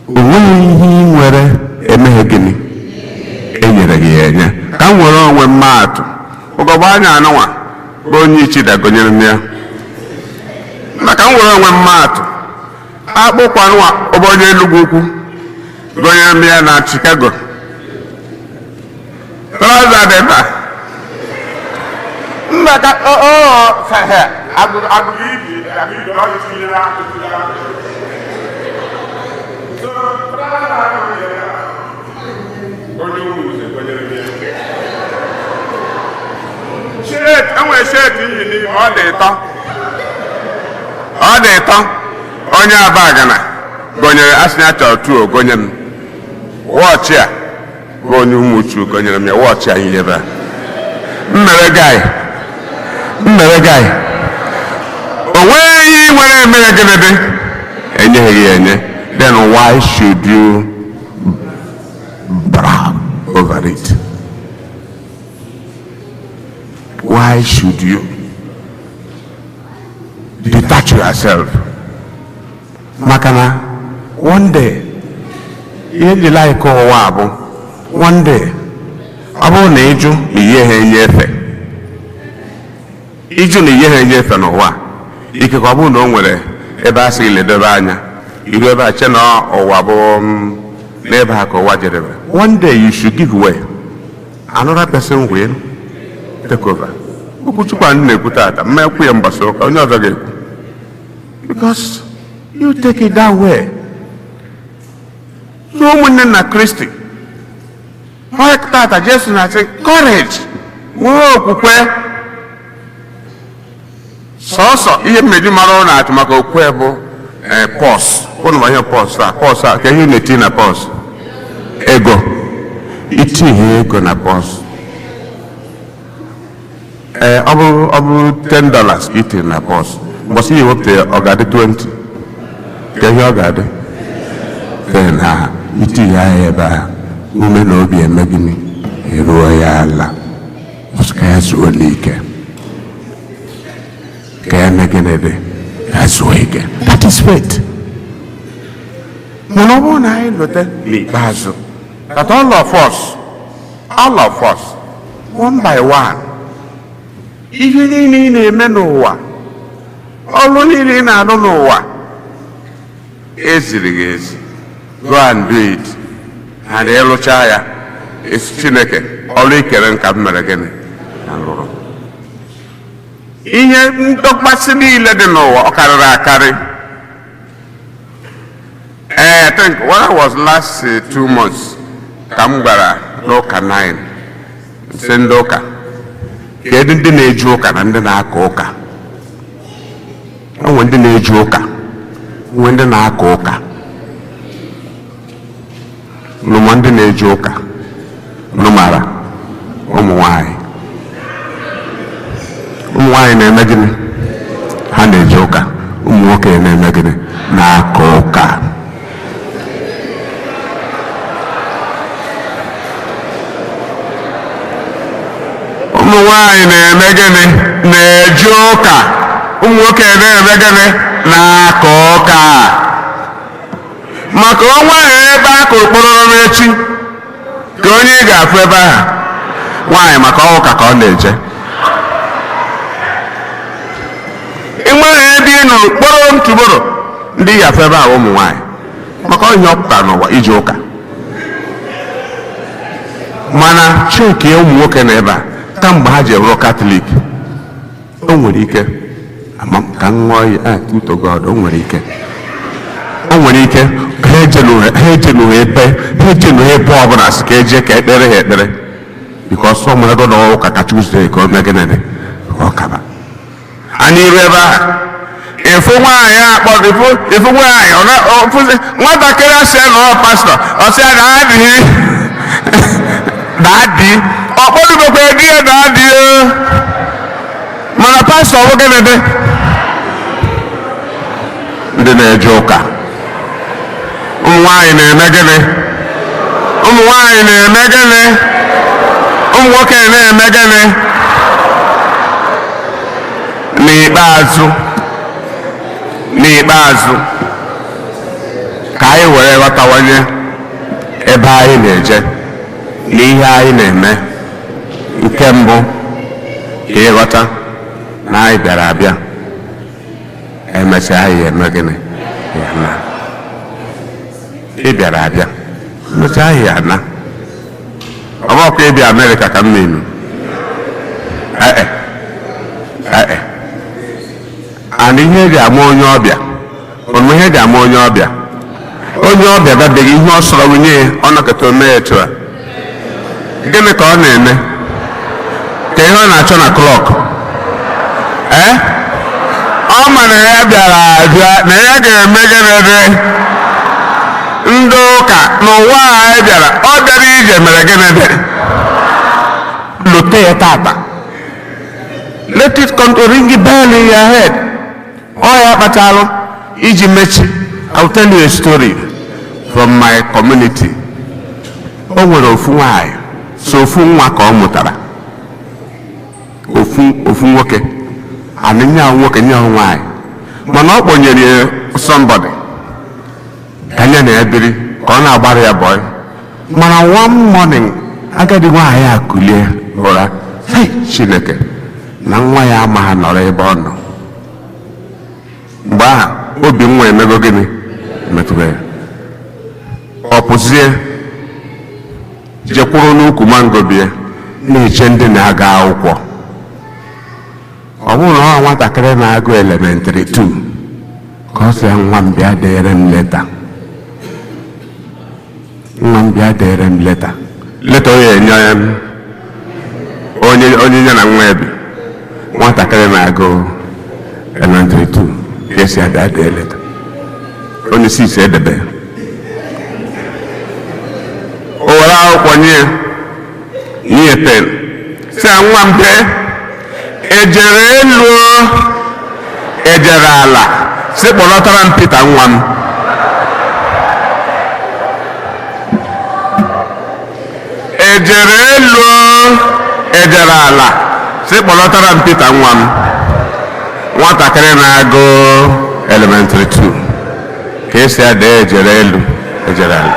O nweghị ihe ị nwere emeghe gịnị? Enyere gị ya enye. Ka m were onwe m atụ. Ụgọgba anya anụnwa bụ onye ichi dagonyere m ya. Maka m were onwe m atụ. Akpụkwa anụnwa bụ onye Enugu ukwu gonyere m ya na Chicago. Trouser dị mba. Mba ka o agụgụ ibi agụgụ ọ tinyere akụkụ ya. So trouser ahụ ya onye ụmụ gonyere m ya. Shirt, enwere shirt iyi n'ime, ọ dị ịtọ. Ọ dị ịtọ. Onye Abagana gonyere, asị ya chọrọ tuo gonye m. Wọchị a bụ onye Ụmụchu gonyere m ya, wọchị a yi ebe a. Mmere guy. Mmere guy. O nweghị ihe nwere emere gịnị dị? Enyeghị ya enye. Then why should you brag over it? Why should you detach yourself? Maka na one day, ihe ndị like ụwa bụ one day, ọ bụrụ na ịjụ na ihe ha enye efe, ịjụ na ihe ha enye efe n'ụwa, ikekwe ọ bụrụ na o nwere ebe a sị ledobe anya, iru ebe a che na ụwa bụ n'ebe a ka ụwa jedebere. One day you should give way. Another person will take over. Okwuchukwu anyị na-ekwu tata, mma ekwu ya mgbasa ụka, onye ọzọ ga-ekwu. Because you take it that way. So ụmụnne na Kristi, onye tata Jesu na-asị, courage, nwee okwukwe. Sọsọ ihe mmeji mara ụlọ atụ maka okwukwe bụ pọs. Ụnụ ma ihe pọs a, pọs a ka ihe na-eti na pọs ego, itinye ego na pọs. Ee, ọ bụrụ $10 ka itinye na pọs, mbọsị ya ewepụta ya, ọ ga-adị 20 ka ihe ọ ga-adị 10. Aha itinye ya ebe ahụ, ume na obi eme gịnị? Eruo ya ala. Ọsị ka ya zuo n'ike, ka ya mee gịnị dị, ya zuo ike. That is faith. Mana ọ bụrụ na anyị lote n'ikpeazụ that all of us, all of us, one by one, ihe niile ị na-eme n'ụwa, ọrụ niile ị na-arụ n'ụwa, eziri gị ezi, go and do it, and ịlụcha ya, esi Chineke, ọrụ ikere nka m mere gịnị na lụrụ. Ihe ndọkpasị niile dị n'ụwa, ọ karịrị akarị. Ee, I think when I was last 2 months ka m gwara n'ụka 9, sị ndị ụka, kedu ndị na-eje ụka na ndị na-aka ụka? O nwere ndị na-eje ụka, nwee ndị na-aka ụka. Nụma ndị na-eje ụka, nụmara ụmụ nwanyị. Ụmụ nwanyị na-eme gịnị? Ha na-eje ụka. Ụmụ nwoke na-eme gịnị? Na-aka ụka. Ụmụ nwanyị na-eme gịnị? Na-eje ụka. Ụmụ nwoke na-eme gịnị? Na-aka ụka. Maka ọnwa ahụ ebe a kụrụ kpọrọrọ n'echi ka onye ị ga-afụ ebe ahụ nwaanyị, maka ụka ka ọ na-eje. Ịnweghị ebe ị nụrụ kpọrọ m tuboro ndị ị ga-afụ ebe ahụ ụmụ nwaanyị, maka ọhịa ọ pụtara n'ụwa ije ụka. Mana chike ụmụ nwoke na ebe a kamgbe ha ji bụrụ Katọlik, o nwere ike ama ka m ṅụọ ya to God, o nwere ike ha ejenụghị ebe ọbụla sị ka eje ka ekpere ha ekpere, because ọ nwere na ụka ka Tuesday ka o mee gịnị dị ka ọ kaba anyị iru ebe ahụ. Ịfụ nwaanyị akpọrọ, ịfụ nwaanyị nwatakịrị asị ya na ọ pastọ, ọ sị ya na adịghị daddy, ọ kpọdubekwa di ya daddy o, mana pastọ ọ bụ gịnị dị? Ndị na-eje ụka, ụmụ nwaanyị na-eme gịnị? Ụmụ nwaanyị na-eme gịnị? Ụmụ nwoke na-eme gịnị? N'ikpeazụ, n'ikpeazụ, ka anyị were ghọtawanye ebe anyị na-eje na ihe anyị na-eme. Nke mbụ, ka ịghọta na anyị bịara abịa, emesịa anyị eme gịnị? Ya na ị bịara abịa, emesịa anyị ana. Ọ bụkwa ịbịa Amerịka ka m na-enu. Ee ee, and ihe eji ama onye ọbịa, ọnụ ihe eji ama onye ọbịa, onye ọbịa gabeghị ihe ọ sọrọ nwunye ya, ọ nọkọta ome etu a, gịnị ka ọ na-eme? Ka ihe ọ na-achọ na clock. Ee, ọ ma na ya bịara abịa, na ya ga-eme gịnị dị? Ndị ụka n'ụwa a anyị bịara, ọ bịara ije mere gịnị dị? Lote ya tata. Let it come to ring the bell in your head. Ọ ya kpatalụ iji mechi, I will tell you a story from my community. O nwere ofu nwanyị, so ofu nwa ka ọ mụtara, ofu ofu nwoke, and nya nwoke nya nwaanyị, mana ọ kpọnyere ya somebody ka anya na ya biri, ka ọ na-agbara ya boy. Mana one morning, agadi nwaanyị a kulie ụra, "Hey, Chineke, na nwa ya amaghị nọrọ ebe ọ nọ." Mgbe ahụ obi nwa emego gịnị? Metụrụ ya. Ọ pụzie jekwuru n'ukwu mango bie na-eche ndị na-aga akwụkwọ. Ọ bụrụ na ọ nwatakịrị na-agụ elementary 2, ka ọ sị ya, "Nwa m, bịa dere m leta. Nwa m, bịa dere m leta." Leta onye enye onye onye ya na nwa ya bi, nwatakịrị na-agụ Elementary 2, ka esi ada ade letter. Onye 6 edebe. O were akwụkwọ nye ya, nye ya pen, sị ya, "Nwa m, dee ejere elu, ejere ala, sị kpọlọtara m Pita nwa m." Ejere elu, ejere ala, sị kpọlọtara m Pita nwa m. Nwatakịrị na-agụ elementary 2, ka esi ada ejere elu, ejere ala.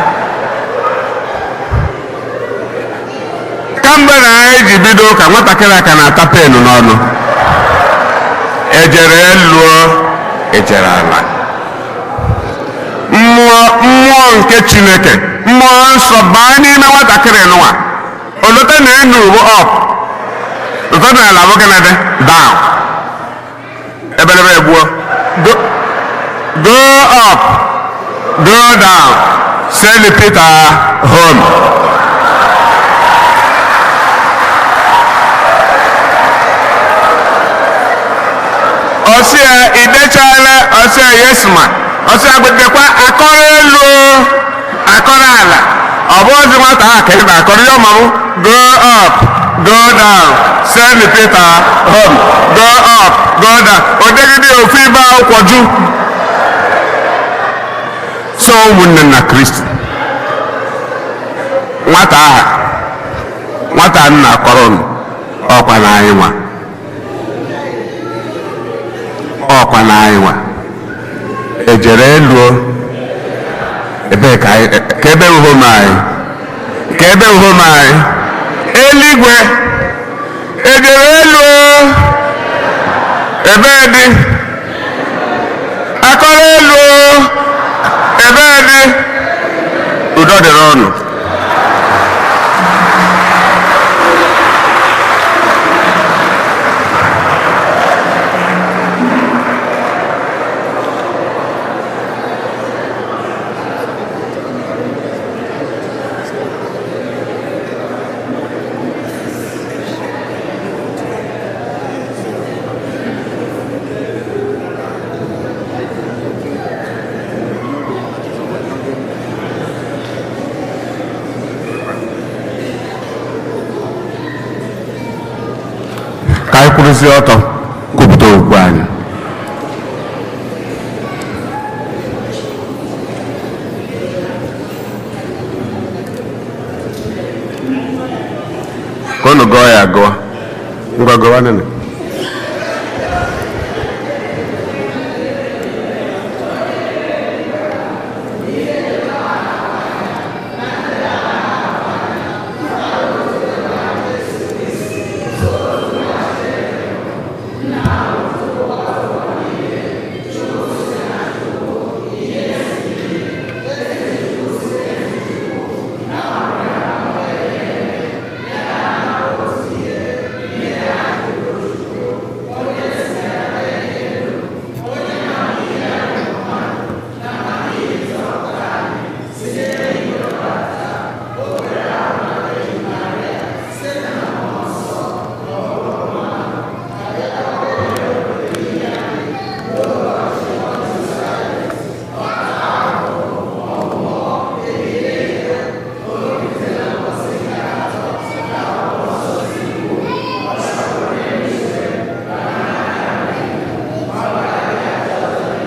Kamgbe na anyị ji bido ụka, nwatakịrị a ka na-ata penụ n'ọnụ. Ejere elu, ejere ala. Mmụọ, mmụọ nke Chineke, mmụọ nsọ baa n'ime nwatakịrị nụwa, olote na enu bụ up, lote na ala bụ gịnị dị? Down. Ebelebe egbuo. Go, go up, go down, send Peter home. Ọsị ya, "Idechala?" Ọsị ya, "Yes ma." Ọsị ya, "Gbedekwa akọrọ elu, akọrọ ala." Ọ bụ ozi nwata ahụ ka ị na-akọrọ ya ọmamụ. Go up, go down, send Peter home. Go up, go down, o degide ofu ibe akwụkwọ ju. So ụmụnne na Kristi, nwata aha, nwata a nna akọrọ unu, ọkwa na anyị nwa, ọkwa na anyị nwa. Ejere elu, ebee ka anyị, ka ebe home anyị, ka ebe home anyị? Eluigwe. Ejere elu, ebee dị? Akọrọ elu, ebee dị? Udo dịrị ọnụ. Ka anyị kwụrụzie ọtọ kwupụta okwukwe anyị. Ka unu gụọ ya, gụọ. Ngwa, gụwa nene.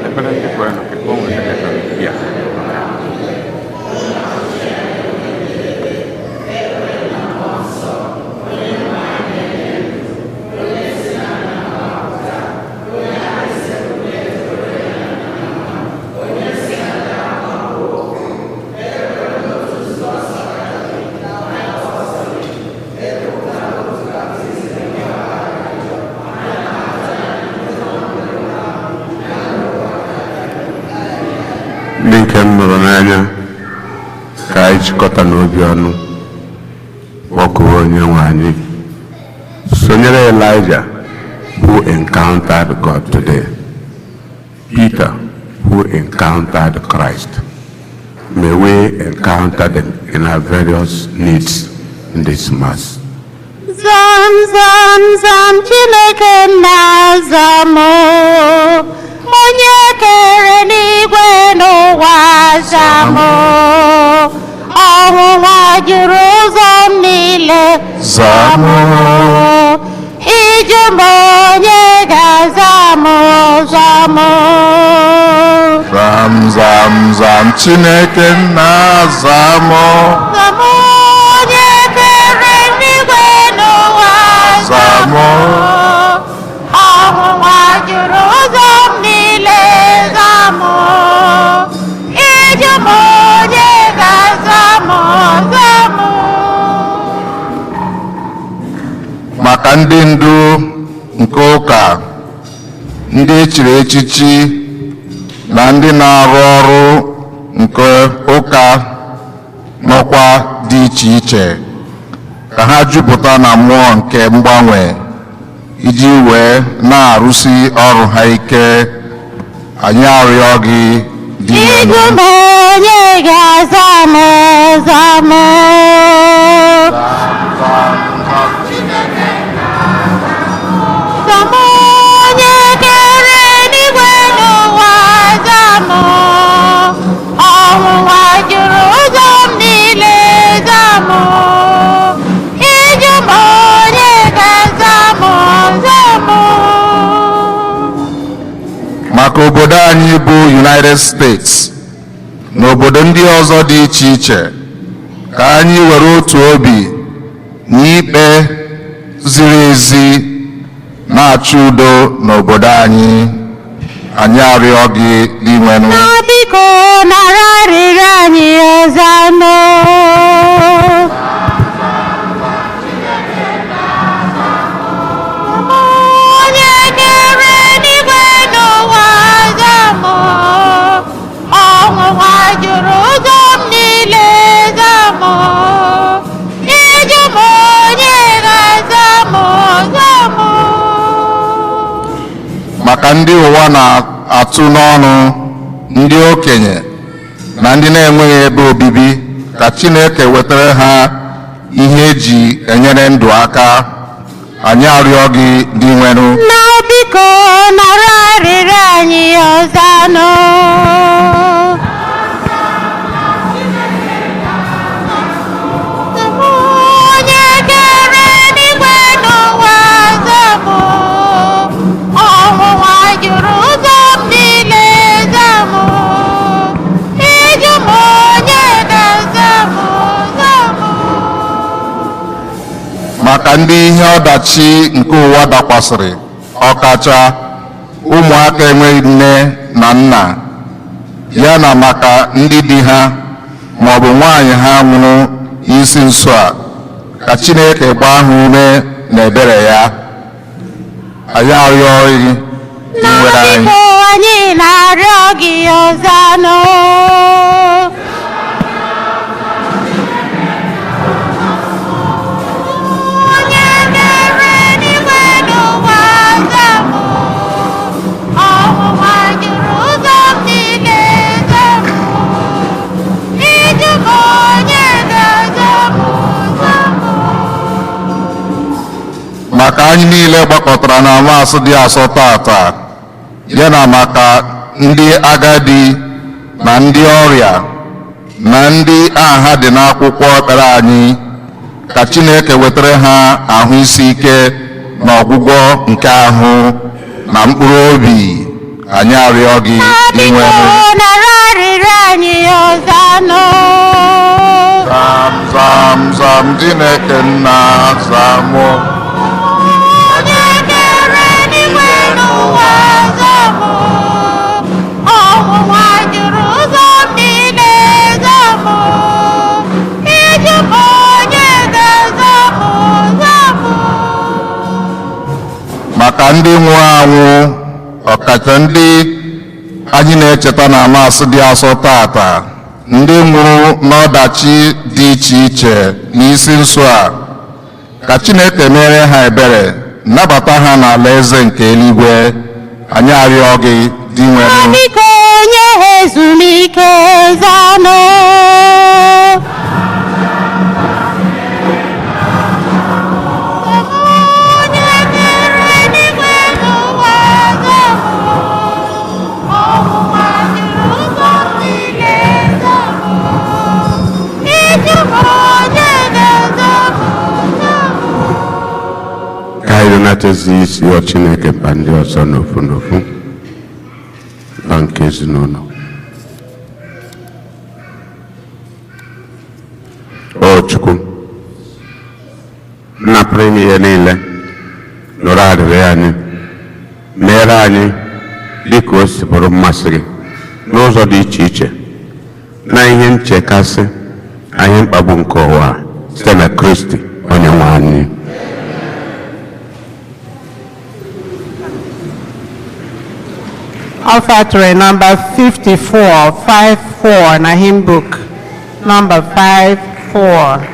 Ekpere ndị kwere na o nwere ekpere ya. Ndị nke m nụrụ n'anya, ka anyị chịkọta n'obi ọnụ kpọkuo onye nwe anyị, sonyere Elijah who encountered God today, Peter who encountered Christ. May we encounter them in our various needs in this Mass.
Zam zam zam, Chineke nna, zam o. Onye kere n'igwe n'ụwa, zam o. Ọnwụnwa juru ụzọ m niile.
Zam o.
Iju m, onye ga-aza m? Zam o.
Zam zam zam, Chineke nna, zam o.
Zam o, onye kere n'igwe n'ụwa.
Zam o.
Ọnwụnwa juru ụzọ m niile, zam o. Iju m, onye ga-aza m? Zam o.
Maka ndị ndu nke ụka, ndị echiri echichi na ndị na-arụ ọrụ nke ụka n'ọkwa dị iche iche, ka ha jupụta na mmụọ nke mgbanwe iji wee na-arụsi ọrụ ha ike, anyị arịọ gị dị.
Iju m, onye ga-aza m? Za m. Za m, onye kere n'igwe n'ụwa, za m. Ọnwụnwa juru ụzọ m niile, za m. Iju m, onye ga-aza m? Za m.
Maka obodo anyị bụ United States na obodo ndị ọzọ dị iche iche, ka anyị were otu obi na ikpe ziri ezi na-achọ udo n'obodo anyị, anyị arịọ gị, Dinwenụ.
Na biko nara arịrịọ anyị, ọzanụ. Onye kere n'igwe n'ụwa, zamụ. Ọnwụnwa juru ụzọ m niile, zamụ. Iju m, onye ga-azamụ? Zamụ.
Maka ndị ụwa na-atụ n'ọnụ, ndị okenye na ndị na-enweghị ebe obibi, ka Chineke wetara ha ihe eji enyere ndụ aka, anyị arịọ gị, Dinwenụ.
Na biko nara arịrịọ anyị, ọzanụ. Onye kere n'igwe n'ụwa, zamụ. Ọnwụnwa juru ụzọ m niile, zamụ. Iju m, onye ga-azamụ? Zamụ.
Maka ndị ihe ọdachi nke ụwa dakwasịrị, ọkacha ụmụaka enweghị nne na nna, ya na maka ndị di ha ma ọ bụ nwaanyị ha nwụrụ isi nso a, ka Chineke gbaa ha ume na ebere ya, anyị arịọ gị.
Na
nwere anyị.
Biko anyị na-arịọ gị, ọzanụ. Onye kere n'igwe n'ụwa, zamụ. Ọnwụnwa juru ụzọ m niile, zamụ. Iju m, onye ga-azamụ? Zamụ.
Maka anyị niile gbakọtara na Mass dị asọ tata, ya na maka ndị agadi na ndị ọrịa na ndị aha dị n'akwụkwọ ekpere anyị, ka Chineke wetara ha ahụ isi ike na ọgwụgwọ nke ahụ na mkpụrụ obi, anyị arịọ gị.
Biko
Inwe
nara arịrịọ anyị, ọzanụ.
Zam zam zam, Chineke nna, zamụ.
Onye kere n'igwe n'ụwa, zamụ. Ọnwụnwa juru ụzọ m niile, zamụ. Iju m, onye ga-azamụ? Zamụ.
Maka ndị nwụrụ anwụ, ọkacha ndị anyị na-echeta na Mass dị asọ tata, ndị nwụrụ n'ọdachi dị iche iche n'isi nso a, ka Chineke mere ha ebere, nabata ha n'ala eze nke eluigwe, anyị arịọ gị, Dinwenụ.
Biko nye ha ezumike, zanụ.
Katekizis yọọ Chineke mkpa ndị ọzọ n'ofu n'ofu na nke ezinụlọ. O Chukwu, Nna pụrụ ime ihe niile, nụrụ arịrịọ anyị, meere anyị dịka o si bụrụ mmasị gị n'ụzọ dị iche iche na ihe nchekasị anyị, mkpagbu nke ụwa a, site na Kristi onye nwe anyị.
Offertory number 54, 54 na hymn book, number 54.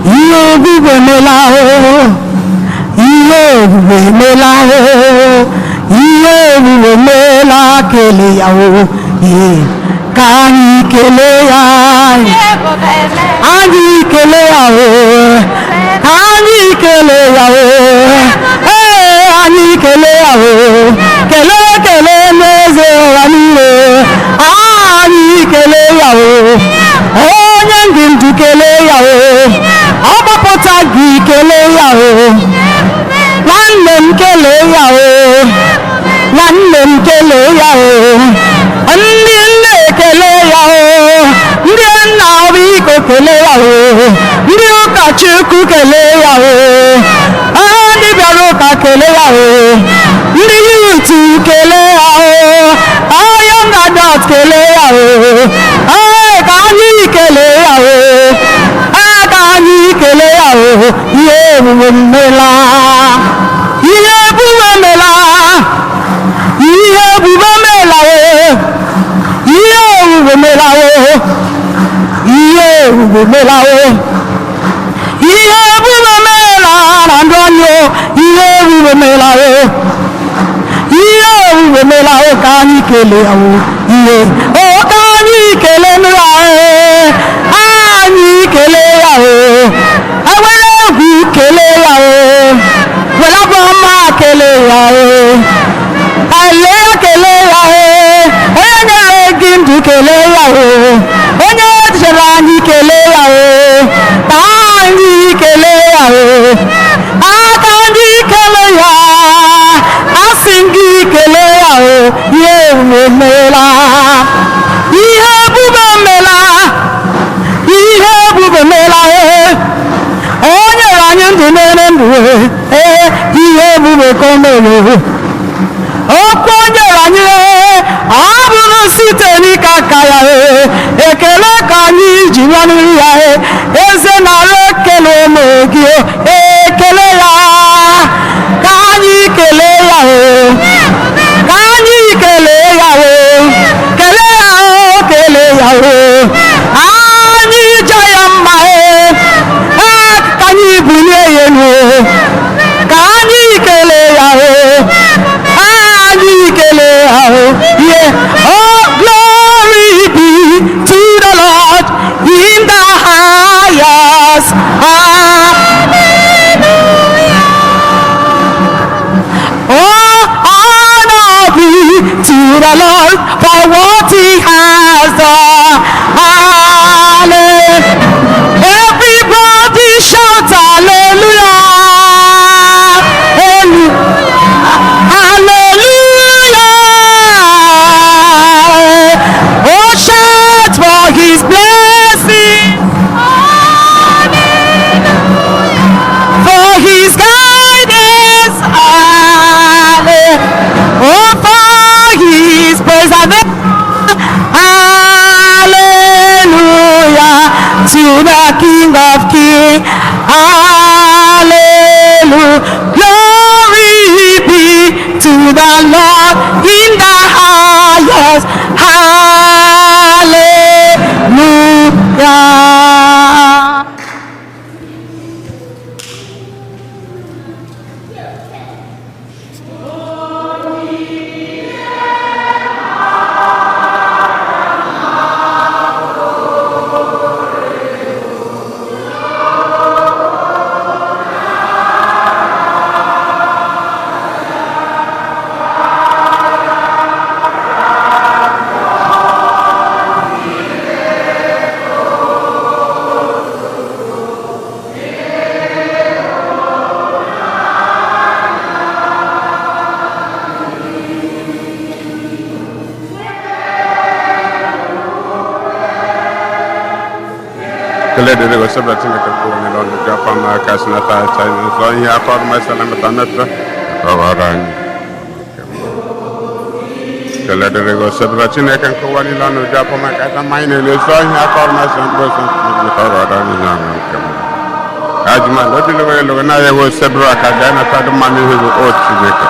Ihe ebube emela o, ihe ebube emela o, ihe ebube emela. Kele ya o, ihe ka anyị kelee ya. Anyị kelee ya o, ka anyị kelee ya o. Ee, anyị kelee ya o. Kelee, kelee n'eze ụwa niile. Anyị kelee ya o, onye ndị ndụ, kelee ya o. Ọ gbapụta gị, kelee ya o. Nwanne m, kelee ya o. Nwanne m, kelee ya o. Ndị nne, kelee ya o. Ndị nna, biko kelee ya o. Ndị ụkọchukwu, kelee ya o. Ndị bịara ụka, kelee ya o. Ndị youth, kelee ya o. Young adult, kelee ya o. Ee, ka anyị kelee ya o. Ee, ka anyị kelee ya o. Ihe ebube mela, ihe ebube mela, ihe ebube mela o, ihe ebube mela o, ihe ebube mela o, ihe ebube mela na ndụ anyị o. Ihe ebube mela o, ihe ebube mela o. Ka anyị kelee ya o. Ihe o, ka anyị kelee nụ ya o. Anyị kelee ya o. Ewere egwu kelee ya o. Were abụ ọma kelee. ka o mere. Okwu o nyere anyị, ọ bụrụ site n'ike aka ya, ekele ka anyị ji bịa n'ihu ya. Eze, nara ekele ụmụ gị. Ekele ya ka anyị kelee ya o, ka anyị kelee ya o, kelee ya o, kelee ya o. Anyị ja ya mma e, ee, ka anyị bulie ya elu o, ka anyị kelee ya o, anyị kelee ya o. Yeah. Oh, glory be to the Lord in the highest. Hallelujah. Oh, honor be to the Lord for what he has done. Hallelujah. Everybody shout hallelujah. Hallelujah. Oh, shout for his blessing, for his guidance. Hallelujah. Oh, for his preservation. Hallelujah to the King of Kings. Hallelujah. Glory be to the Lord in the highest. Hallelujah.
Ekele dịrị gị, Osebụla Chineke kwuru niile ọnụ gị afọ ma aka si nata acha anyị nsọ ihe aka ọrụ masịla meta mmetụta ka ọ ghọrọ anyị. Ekele dịrị gị, Osebụla Chineke nke ụwa niile ọnụ gị afọ ma aka ata mmanya niile nsọ ihe aka ọrụ masịla mkpụrụ nsọ ka ọ ghọrọ anyị ihe ọṅụṅụ nke mbụ. Ajụma na obi lụrụ elu na ya Osebụla ka ga anata dị mma n'ihu gị, o Chineke.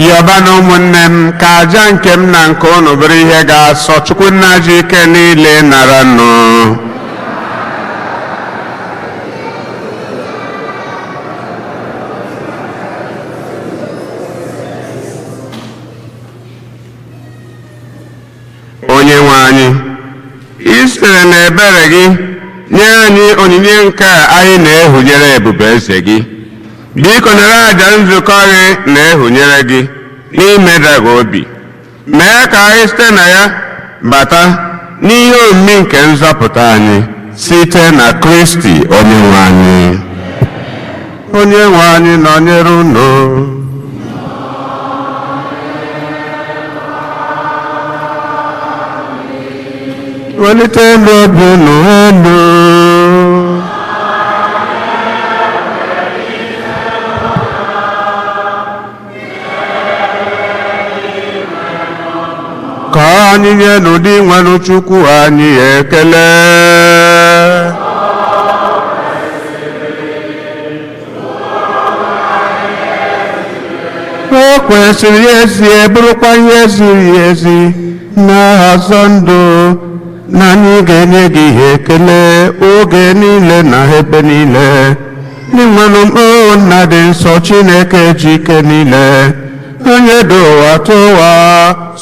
Yọba na ụmụnne m, ka aja nke m na nke unu bụrụ ihe ga-asọ Chukwu nna ji ike niile nara nụ. Onye nwe anyị, i sitere n'ebere gị nye anyị onyinye nke a anyị na-ehunyere ebube eze gị. Biko nara aja nzukọ gị na-ehunyere gị n'imeda gị obi. Mee ka anyị site na ya bata n'ihe omimi nke nzọpụta anyị site na Kristi onye nwe anyị. Onye nwe anyị nọnyere unu. Welite elu obi unu elu. Ka anyị nye n'ụdị nwere Chukwu anyị ekele. O kwesịrị ezie, bụrụkwa ihe ziri ezi na azọ ndụ, na anyị ga-enye gị ihe ekele oge niile na ebe niile. Ndị nwere mkpụrụ nna dị nsọ, Chineke ji ike niile, onye dị ụwa tụwa,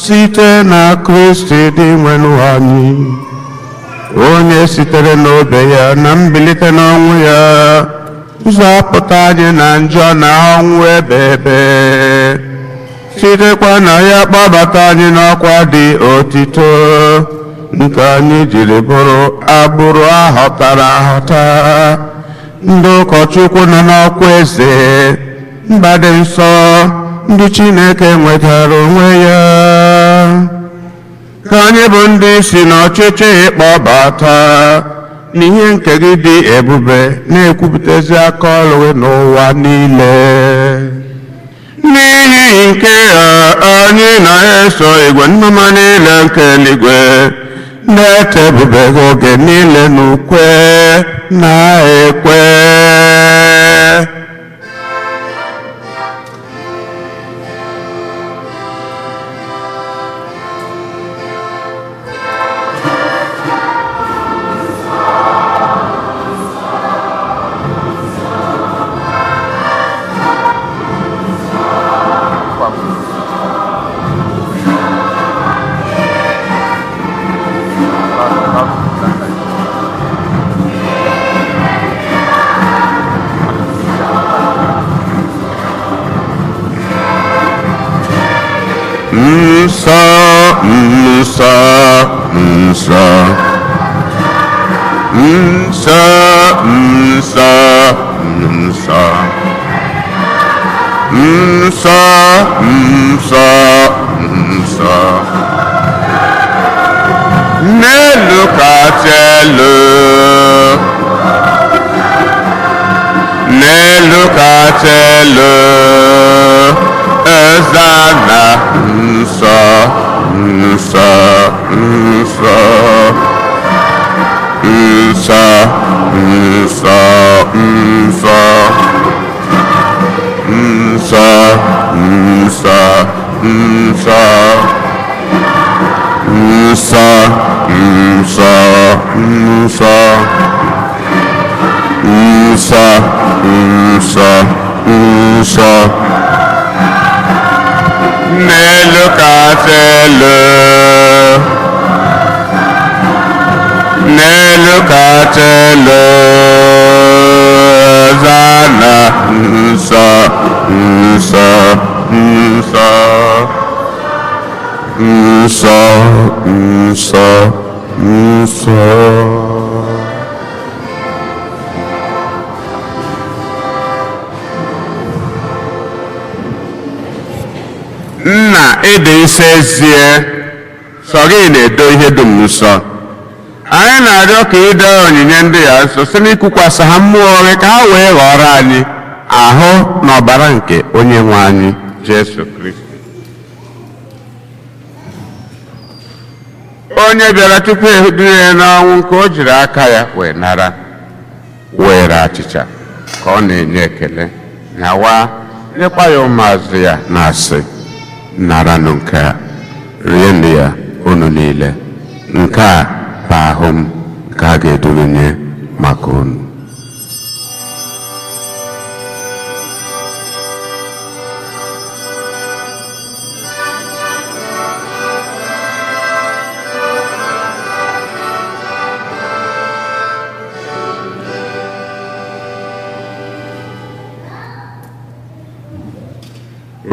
site na Kristi dị nwere anyị, onye sitere n'obe ya na mbilite n'ọnwụ ya zọpụta anyị na njọ na ọnwụ ebe ebe. Sitekwa na ya kpọbata anyị n'ọkwa dị otito nke anyị jiri bụrụ agbụrụ ahọtara ahọta, ndị ụkọchukwu nọ n'ọkwa eze, mba dị nsọ, ndị Chineke nwetara onwe ya. Ka anyị bụ ndị si n'ọchịchị ịkpọbata n'ihe nke gị dị ebube na-ekwupụtazi aka ọrụ gị n'ụwa niile. N'ihi nke a, anyị na-eso igwe nnụma niile nke eluigwe na-ete ebube gị oge niile n'ukwe na-ekwe. Nsọ, nsọ, nsọ, nsọ, nsọ, nsọ, nsọ, nsọ, nsọ, n'elu kacha elu, n'elu kacha elu, Ezana, nsọ, nsọ, nsọ, nsọ, nsọ, nsọ, nsọ, nsọ, nsọ, nsọ, nsọ, nsọ, nsọ, nsọ, nsọ, n'elu kacha elu, n'elu kacha elu, Zana, nsọ, nsọ, nsọ, nsọ, nsọ, nsọ. Nna, ịdị nsọ ezie, sọ gị na-edo ihe dum nsọ. Anyị na-arịọ ka ị doo onyinye ndị ya nsọ site n'ịkwụkwasị ha mmụọ gị ka ha wee ghọrọ anyị ahụ na ọbara nke onye nwe anyị Jesu Kristi, onye bịara tupu edunye ya n'ọnwụ nke o jiri aka ya wee nara, were achịcha ka ọ na-enye ekele nyawa, nyekwa ya ụmụazụ ya, na-asị: "Naranụ nke a, rienụ ya unu niile. Nke a bụ ahụ m nke a ga-eduru nye maka unu."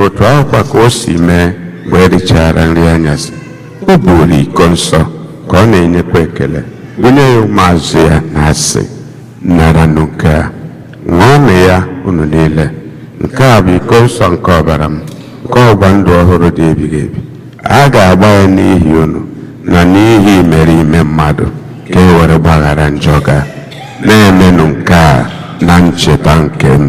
Otu ahụkwa ka o si mee mgbe e richara nri anyasị, o buuru iko nsọ ka ọ na-enyekwa ekele, bunye ya ụmụazụ ya, na-asị: "Naranụ nke a, ṅụọnụ ya unu niile. Nke a bụ iko nsọ nke ọbara m, nke ọgba ndụ ọhụrụ dị ebighị ebi. A ga-agba ya n'ihi unu na n'ihi imerime mmadụ, ka e were gbaghara njọ ga. Na-emenụ nke a na ncheta nke m."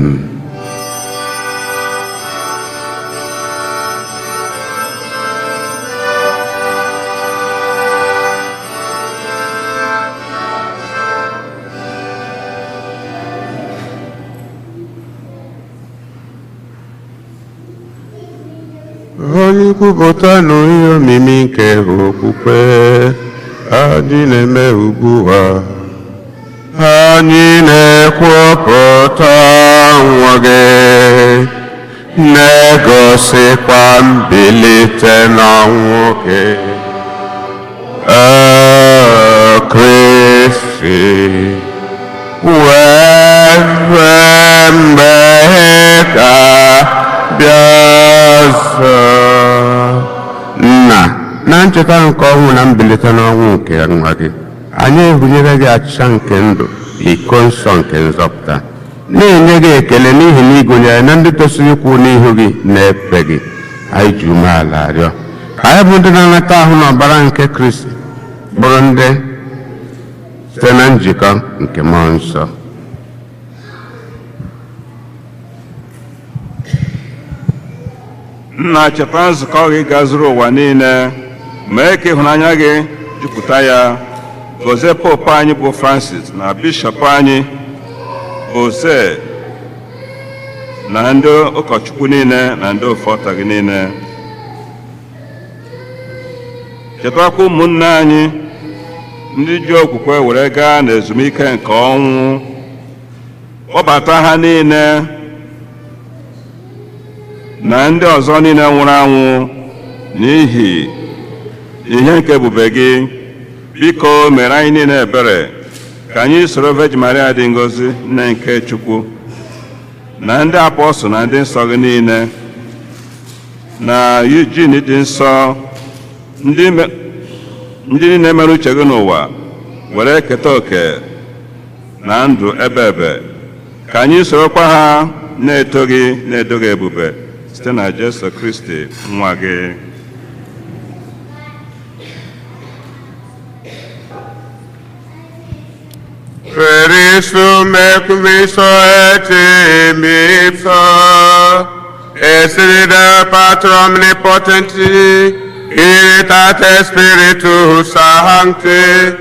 Onye kwupụtanụ ihe omimi nke okwukwe anyị na-eme ugbu a. Anyị na-ekwupụta nwa gị, na-egosikwa mbilite n'ọnwụ gị. Ee, Kristi, wee rue mgbe ị ga-abịa ọzọ. Na ncheta nke ọnwụ na mbilite n'ọnwụ nke nwa gị, anyị ebunyere gị achịcha nke ndụ na iko nsọ nke nzọpụta, na-enye gị ekele n'ihi na ị gụnyere na ndị tosiri ikwu n'ihu gị na-efe gị. Anyị ji umeala arịọ ka anyị bụ ndị na-anata ahụ na ọbara nke Kristi bụrụ ndị site na njikọ nke mmụọ nsọ.
Nna, cheta nzukọ gị gazuru ụwa niile, mee ka ịhụnanya gị jupụta ya. Gọzie Popu anyị bụ Francis na bishọp anyị Jose na ndị ụkọchukwu niile na ndị ofọta gị niile. Chetakwa ụmụnne anyị ndị ji okwukwe were gaa n'ezumike nke ọnwụ, kpọbata ha niile na ndị ọzọ niile nwụrụ anwụ n'ihi ihe nke ebube gị. Biko mere anyị niile ebere ka anyị soro Virgin Maria dị ngọzi, nne nke Chukwu, na ndị apọstụl na ndị nsọ gị niile, na Eugene dị nsọ, ndị niile mere uche gị n'ụwa were keta oke na ndụ ebe ebe, ka anyị sorokwa ha na-eto gị na-edo gị ebube site na Jesu Kristi nwa gị.
Christum ecum iso et in ipso, et de Patri omnipotenti, irritate Spiritus Sancti,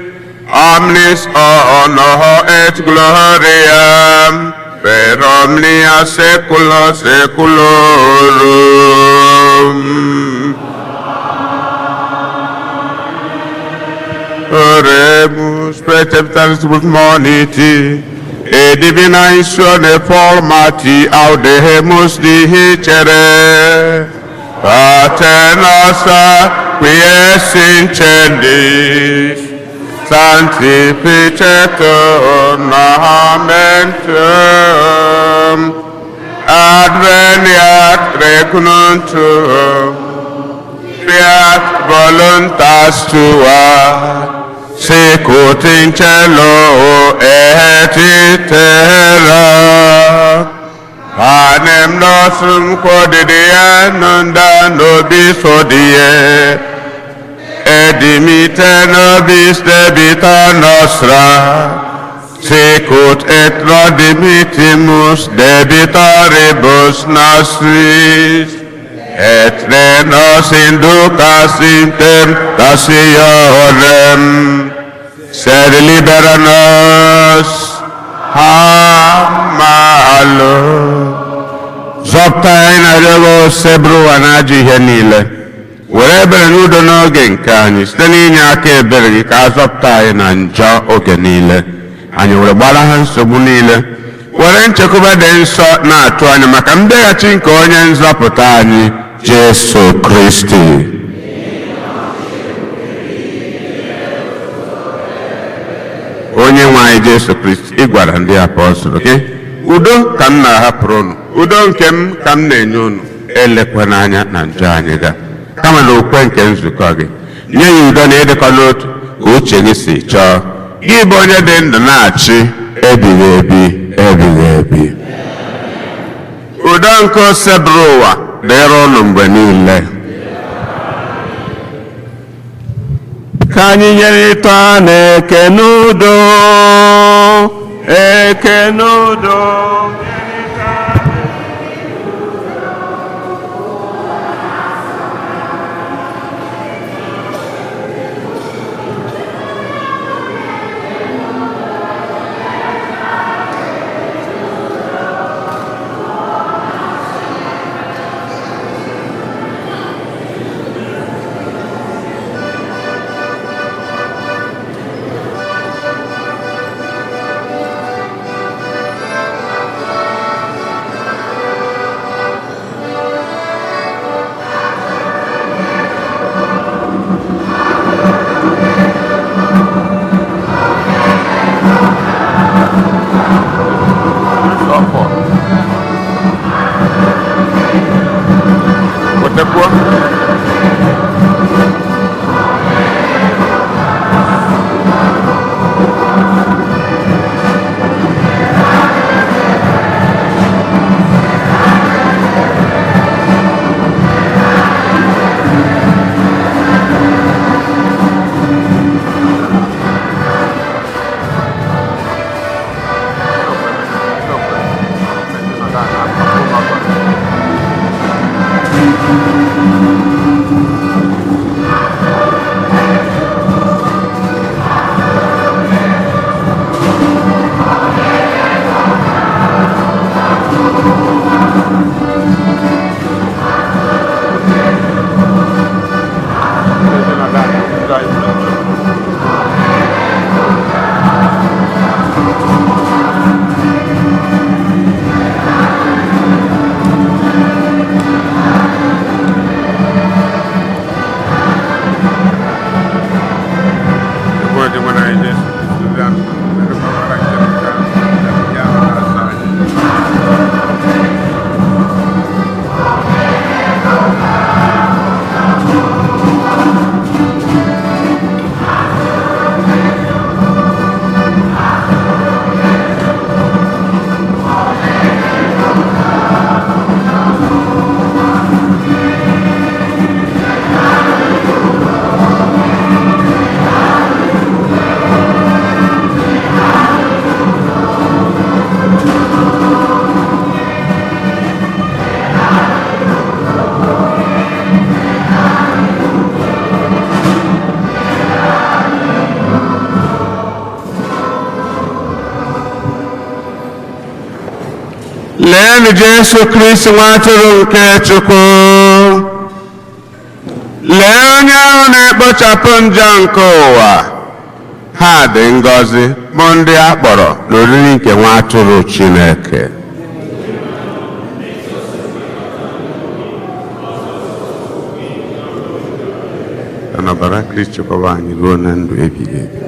omnis honor et gloriam, per omnia saecula saeculorum. Oremus preceptalis with monity, e divina insone formati audemus dicere, Pater noster, qui es in celis, sanctificetur nomen tuum, adveniat regnum tuum, fiat voluntas tua, sicut in cielo et in terra. Panem nostrum quotidianum da nobis hodie, et dimitte nobis debita nostra, sicut et nos dimittimus debitoribus nostris, et ne nos inducas in temptationem, sed libera nos a malo. Zọpụta anyị na arịọghị osebụrụ ụwa na ajọ ihe niile, were ebere n'udo n'oge nke anyị site n'inye aka ebere gị ka a zọpụta anyị na njọ oge niile. Anyị were gbara ha nsogbu niile, were nchekwaba dị nsọ na-atụ anya maka mbịaghachi nke onye nzọpụta anyị Jesu Kristi. Onye nwe anyị Jesu Kristi, ị gwara ndị apọstụl gị, udo ka m na-ahapụrụ unu, udo nke m ka m na-enye unu, elekwana anya na njọ anyị ga, kama na okwe nke nzukọ gị, nye ya udo na ịdịkọ n'otu ka uche gị si chọọ. Gị bụ onye dị ndụ na-achị ebighị ebi ebighị ebi. Udo nke osebụrụ ụwa dịrị unu mgbe niile.
Ka anyị nyerịta na-eke n'udo, eke n'udo.
Leenụ Jesu Kristi, nwa atụrụ nke Chukwu. Lee onye ahụ na-ekpochapụ njọ nke ụwa. Ha dị ngọzi bụ ndị a kpọrọ n'oriri nke nwa atụrụ Chineke. Ka n'ọbara Kristi chekwaba anyị ruo na ndụ ebighị ebi.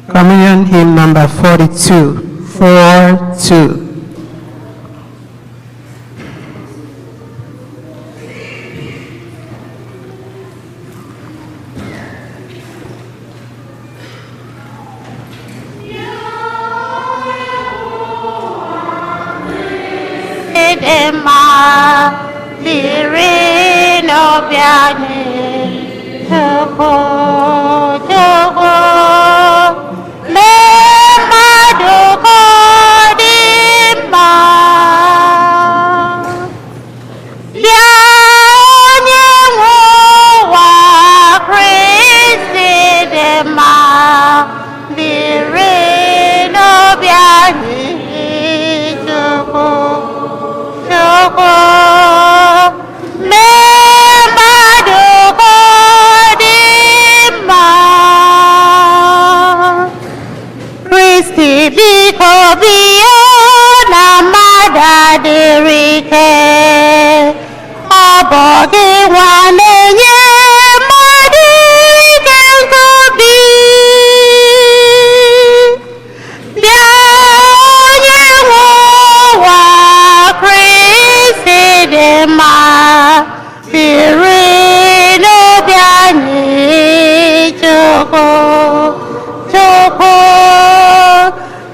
Communion hymn number 42, 4-2.
Dị mma biri n'obi anyị, Chukwu, Chukwu, mee mmadụ ka ọ dị mma. Bịa, onye nwe ụwa, Kristi dị mma biri n'obi anyị, Chukwu, Chukwu, mee mmadụ ka ọ dị mma. Kristi, biko bịa na mmadụ adịrị ike. Ọ bụ gị nwa na-enye mmadụ ike nke obi. Bịa, onye nwe ụwa, Kristi dị mma biri n'obi anyị, Chukwu, Chukwu,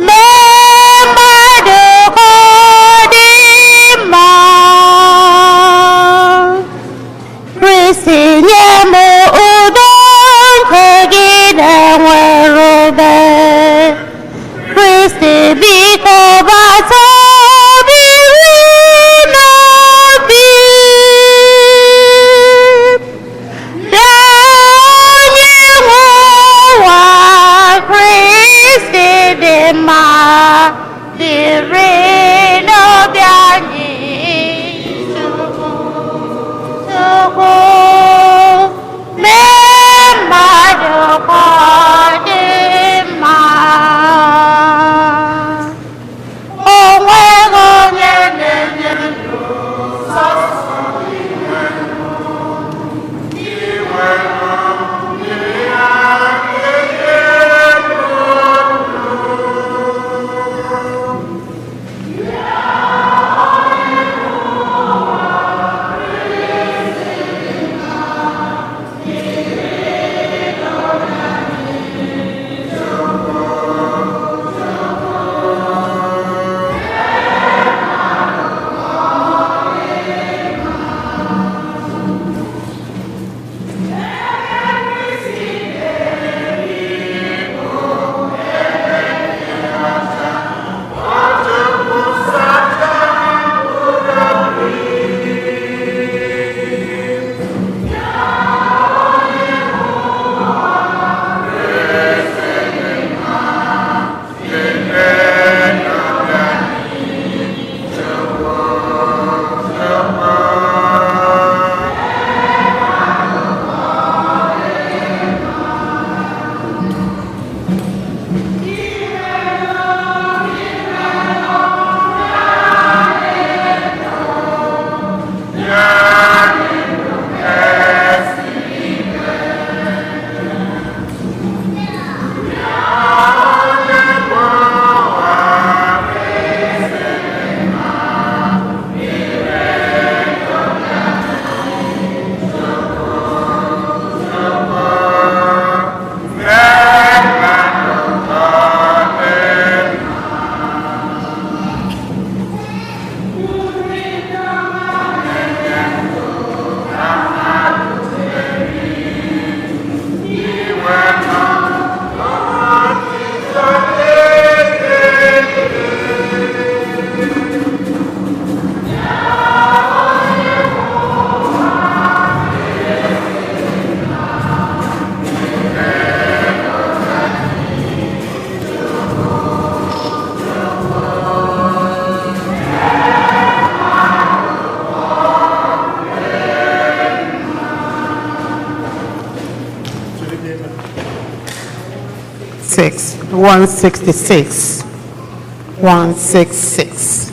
mee mmadụ ka ọ dị mma. Kristi, nye m udo nke gị na-enwere ube. Kristi, biko bata biri n'obi. Bịa, onye nwe ụwa, Kristi dị mma biri n'obi anyị, Chukwu, Chukwu, mee mmadụ ka ọ dị mma. O nweghị onye na-enye ndụ sọsọ.
166, 166, 166.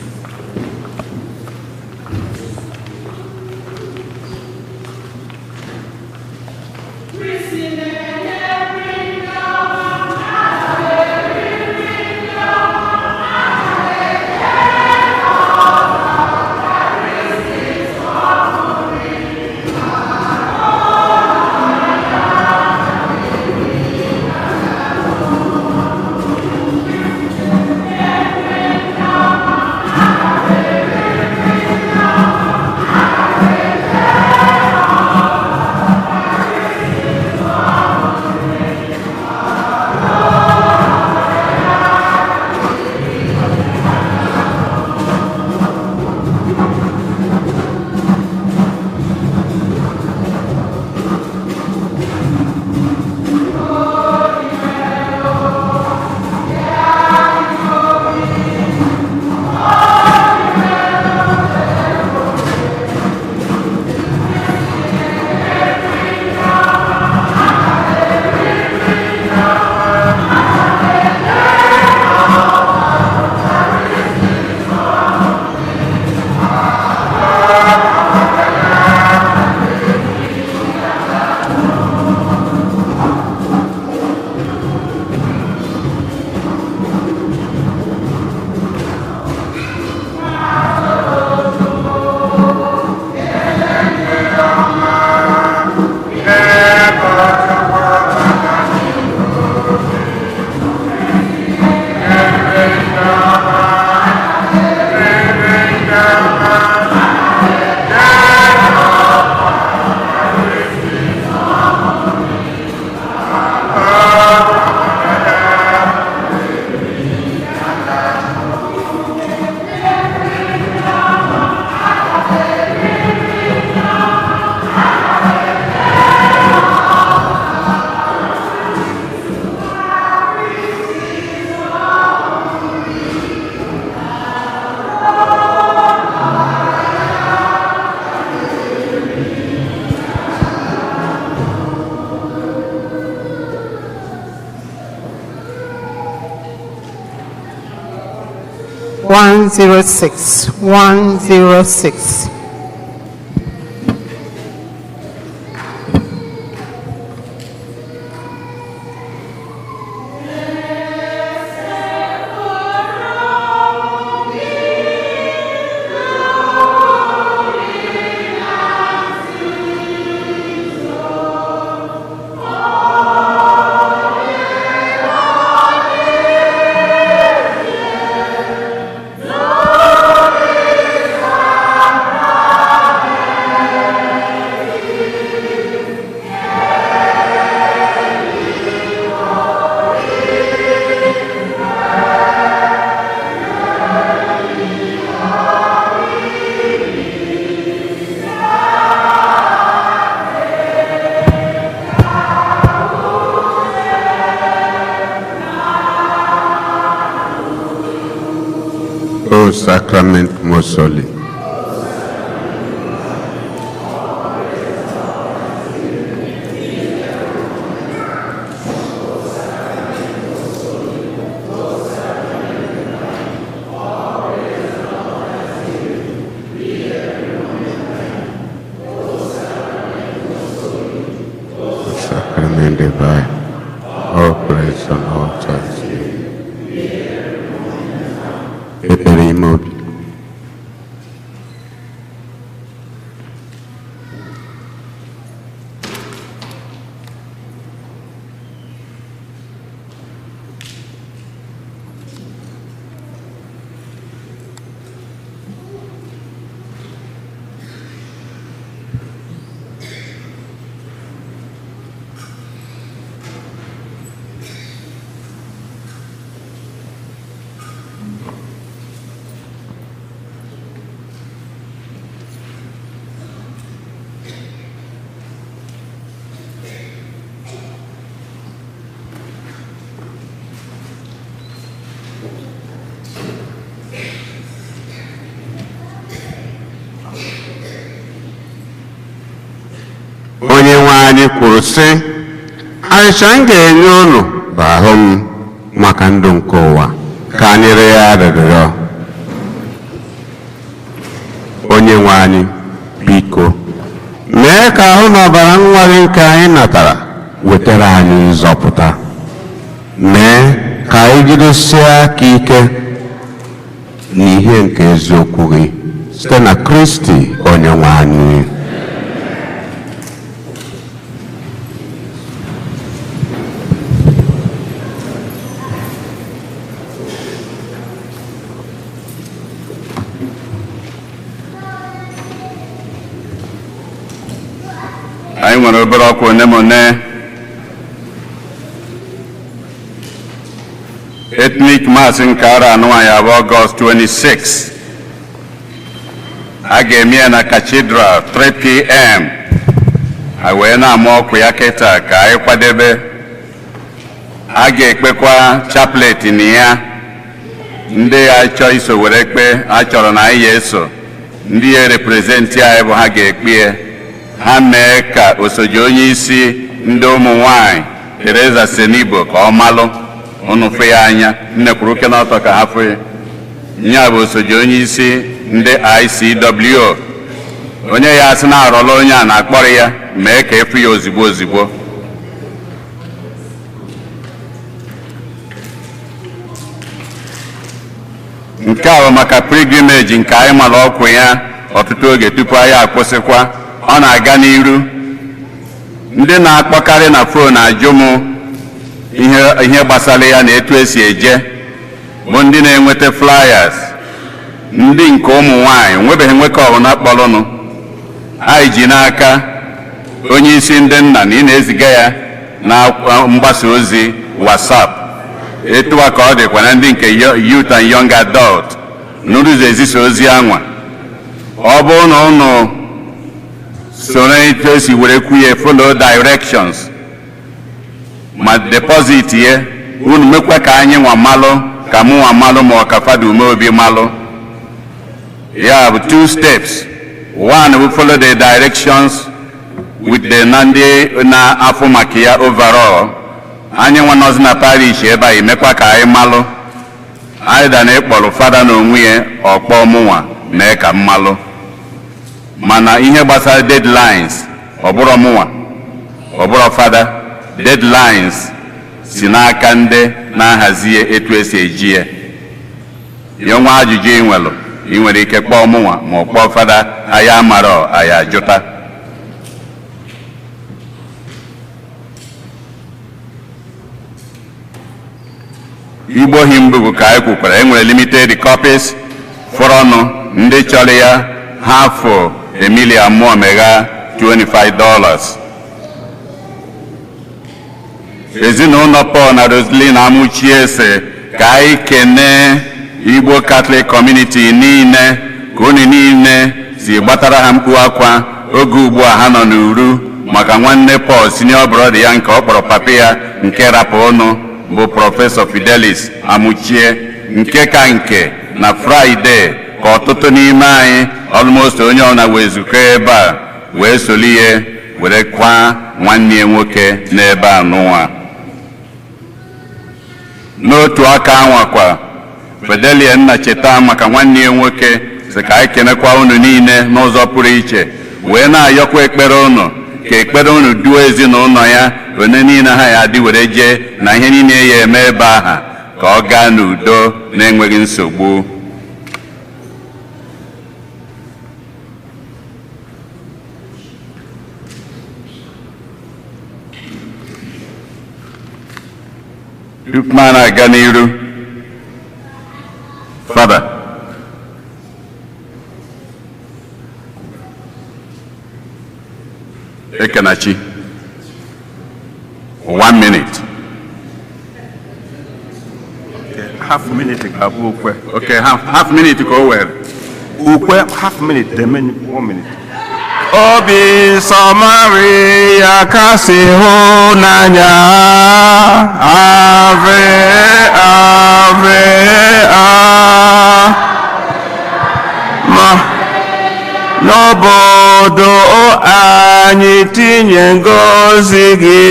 106, 106.
O sacrament most holy. Sacrament divine, all praise and all thanksgiving. Ekpere ime obi. Onye nwe anyị kwuru sị, achịcha m ga-enye unu bụ ahụ m. Maka ndụ nke ụwa, ka anyị rịọ arịrịọ. Onye nwe anyị, biko mee ka ahụ na ọbara nwa gị nke anyị natara wetara anyị nzọpụta. Mee ka anyị jidesie aka ike n'ihe nke eziokwu gị, site na Kristi Onye nwe anyị.
Anyị nwere obere ọkwa one ma one. Ethnic Mass nke ara anụnwa ya bụ Ọgọst 26. A ga-eme ya na Cathedral 3 p.m. A wee na-ama ọkwa ya kịta ka anyị kwadebe. A ga-ekpekwa chaplet na ya. Ndị ya chọọ iso were kpee, a chọrọ na anyị ya eso. Ndị ya represent anyị bụ ha ga-ekpe ya. Ha mee ka osoje onye isi ndị ụmụ nwanyị, Teresa Senibo, ka ọ malụ unu fụ ya anya. Nne kwuru oke n'ọtọ ka ha fụ ya. Nya bụ osoje onye isi ndị ICWO. Onye ya asị na arọla onye a na-akpọrọ ya, mee ka efu ya ozigbo ozigbo. Nke a bụ maka pilgrimage nke anyị mara ọkwa ya ọtụtụ oge tupu anyị akwụsịkwa. Ọ na-aga n'iru. Ndị na-akpọkarị na phone ajụ m ihe gbasara ya na etu esi eje bụ ndị na-enweta flyers. Ndị nke ụmụ nwanyị nwebeghị nwoke ọbụla kpọrọnụ. Anyị ji n'aka onye isi ndị nna na ị na-eziga ya na mgbasa ozi WhatsApp. Etu a ka ọ dịkwa na ndị nke youth and young adult n'ụzọ ezisa ozi anwa. Ọ bụrụ na ụnụ soro etu esi were kwuye, follow directions ma deposit ye, unu mekwa ka anyị nwa malụ, ka mụ nwa malụ, ma ọ ka Fada Umeobi malụ. Ya bụ two steps. One bụ follow the directions with the na ndị na-afụ maka ya overall. Anyị nwa nọzi na parish ebe a, emekwa ka anyị malụ, either na ịkpọrọ fada n'onwe ya, ọkpọ mụnwa, mee ka m malụ. Mana ihe gbasara deadlines, ọ bụrụ mụnwa, ọ bụrụ fada, deadlines si n'aka ndị na-ahazi etu esi eji ya. Ya nwa ajụjụ ị nwelụ, ị nwere ike kpọọ mụnwa ma ọ kpọọ fada. Anyị amarọ, anyị ajụta. Igbo Hymn Book ka anyị kwukwara, enwere limited copies fọrọnụ. Ndị chọrọ ya, ha fụ Emilia Muomegha, $25. Ezinụlọ Paul na Roslyn Amuchie sị ka anyị kenee Igbo Catholic Community niile ka unu niile si gbatara ha mkpu akwa oge ugbu a ha nọ n'uru maka nwanne Paul, senior brother ya nke ọ kpọrọ papa ya, nke rapụ ụnụ, bụ Prọfesọ Fidelis Amuchie. Nke ka nke na Fraịde ka ọtụtụ n'ime anyị, almost onye ọbụla, wee zukọ ebe a wee solie were kwa nwanne ya nwoke n'ebe a n'ụwa. N'otu aka anwakwa, Fedelia nna cheta maka nwanne ya nwoke sị ka anyị kenekwa unu niile n'ụzọ pụrụ iche, wee na-ayọkwa ekpere unu, ka ekpere unu duo ezinụlọ ya one niile ha ya adị were jee na ihe niile ya eme ebe aha, ka ọ gaa n'udo na-enweghị nsogbu. Tupu m na-aga n'iru, Fada Ekenachi, one minute.
Half minute ga-abụ ukwe.
Okay, half minute ka o were.
Ukwe half minute, the minute, one minute.
Obi nsọ Maria kasị hụ n'anya, Ave, Ave, a ma n'ụbọchị. N'obodo anyị tinye ngọzi gị.